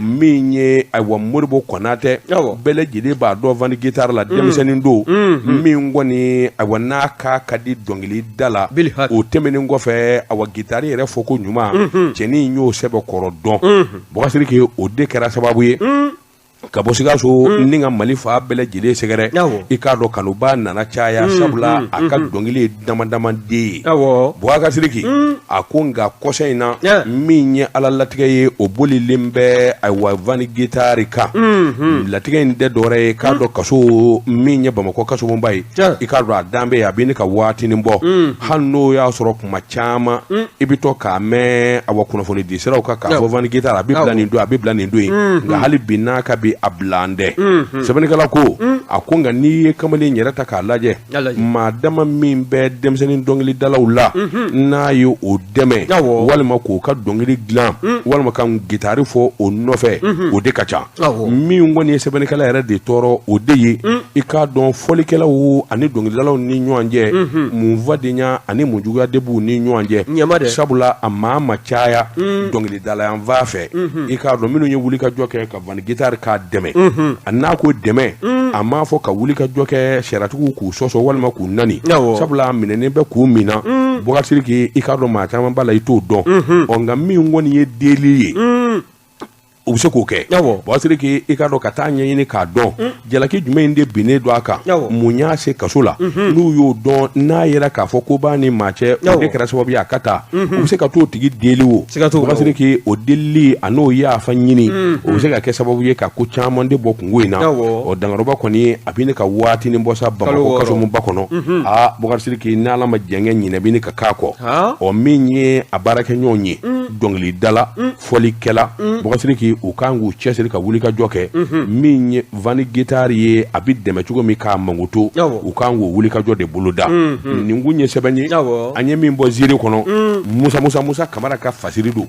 min ye ayiwa Modibo Konatɛ bɛɛ lajɛlen b'a dɔn Van Guitar la denmisɛnnin don min kɔni ayiwa n'a ka ka di dɔnkili da la o tɛmɛnen kɔfɛ awa gitari yɛrɛ fɔ ko ɲuman cɛnin y'o sɛbɛkɔrɔ dɔn Bubakari Sidiki o de kɛra sababu ye ka bɔ Sikaso ni ka Mali fan bɛɛ lajɛlen sɛgɛrɛ i k'a dɔn kanuba nana caya sabula a ka dɔnkili ye dama dama de ye Bubakari Sidiki a ko nka kɔsa in na min ye Ala latigɛ ye o bolilen bɛ ayiwa Van Guitar kan latigɛ in tɛ dɔwɛrɛ ye k'a dɔn kaso min ye Bamakɔ kasobonba ye i k'a dɔn a dan bɛ yen a bɛ ne ka waatinin bɔ hali n'o y'a sɔrɔ kuma caman i bɛ to k'a mɛn awa kunnafoni di siraw kan k'a fɔ Van Guitar a bɛ bila nin don a bɛ bila nin don in nka hali bi n'a ka bi a bila an tɛ sɛbɛnnikɛla ko a ko nka n'i ye kamalen yɛrɛ ta k'a lajɛ maa dama min bɛ denmisɛnnin dɔnkilidalaw la n'a ye o dɛmɛ walima k'o ka dɔnkili dilan walima ka gitari fɔ o nɔfɛ o de ka ca min kɔni ye sɛbɛnnikɛla yɛrɛ de tɔɔrɔ o de ye i k'a dɔn fɔlikɛlaw ani dɔnkilidalaw ni ɲɔgɔn cɛ mun fadenya ani mun juguya de b'u ni ɲɔgɔn cɛ sabula a maa ma caya dɔnkilidala yan fan fɛ i k'a dɔn minnu ye wulikajɔ kɛ ka Van Guitar k'a dɛmɛ a n'a ko dɛmɛ a m'a fɔ ka wulikajɔ kɛ sariyatigiw k'u sɔsɔ walima k'u nani sabula a minɛnen bɛ kun min na Bubakari Sidiki i k'a dɔn maa caman b'a la i t'o dɔn ɔ nka min kɔni ye deli ye u bɛ se k'o kɛ Bubakari Sidiki i k'a dɔn ka taa ɲɛɲini k'a dɔn jalaki jumɛn de binnen don a kan mun y'a se kaso la n'u y'o dɔn n'a yera k'a fɔ ko b'a ni maa cɛ o de kɛra sababu ye a ka taa u bɛ se ka t'o tigi deli o Bubakari Sidiki o delili a n'o yafa ɲini o bɛ se ka kɛ sababu ye ka ko caman de bɔ kunko in na ɔ dangaroba kɔni a bɛ ne ka waatinin bɔ sa Bamakɔ kasobonba kɔnɔ aa Bubakari Sidiki n'Ala ma jɛn kɛ ɲinɛ bɛ ne ka k'a kɔ ɔ min ye a baarakɛɲɔgɔn ye dɔnkilidala fɔlikɛla Bubakari Sidiki u kan k'u cɛsiri ka wulikajɔ kɛ min ye vent guitare ye, a bɛ dɛmɛ cogo min k'a mankutu, u kan k'o wulikajɔ de boloda. Nin kun ye sɛbɛn ye an ye min bɔ Ziiri kɔnɔ. Musa Musa Musa Kamara ka fasiri don.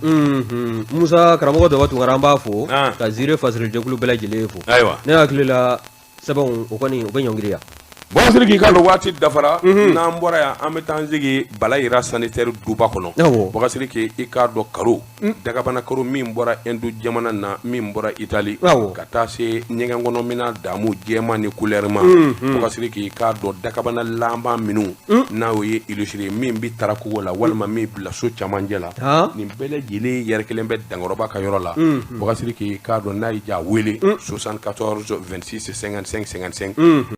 Musa karamɔgɔ Daba Tunkara, an b'a fo ka Ziiri fasirijɛkulu bɛɛ lajɛlen fo. Ayiwa. Ne hakili la, sɛbɛnw o kɔni, o bɛ ɲɔngiri yan. Bɔn Sidiki, k'a dɔn waati dafara. N'an bɔra yan, an bɛ taa an sigi Balayira sanitaire duba kɔnɔ. Bɔn Sidiki, i k'a dɔn karo dagabana karo min bɔra Inde jamana na, min bɔra Itali, ka taa se ɲɛgɛn kɔnɔ mina damu jɛman ni couleur ma. Bɔn Sidiki, i k'a dɔn dagabana laban minnu n'a o ye illustré, min bɛ tara kogo la walima min bila so camancɛ la, nin bɛɛ lajɛlen yɛrɛ kelen bɛ Dankɔrɔba ka yɔrɔ la. Bɔn Sidiki, i k'a dɔn n'a y'i ja, wele 74 26 55 55.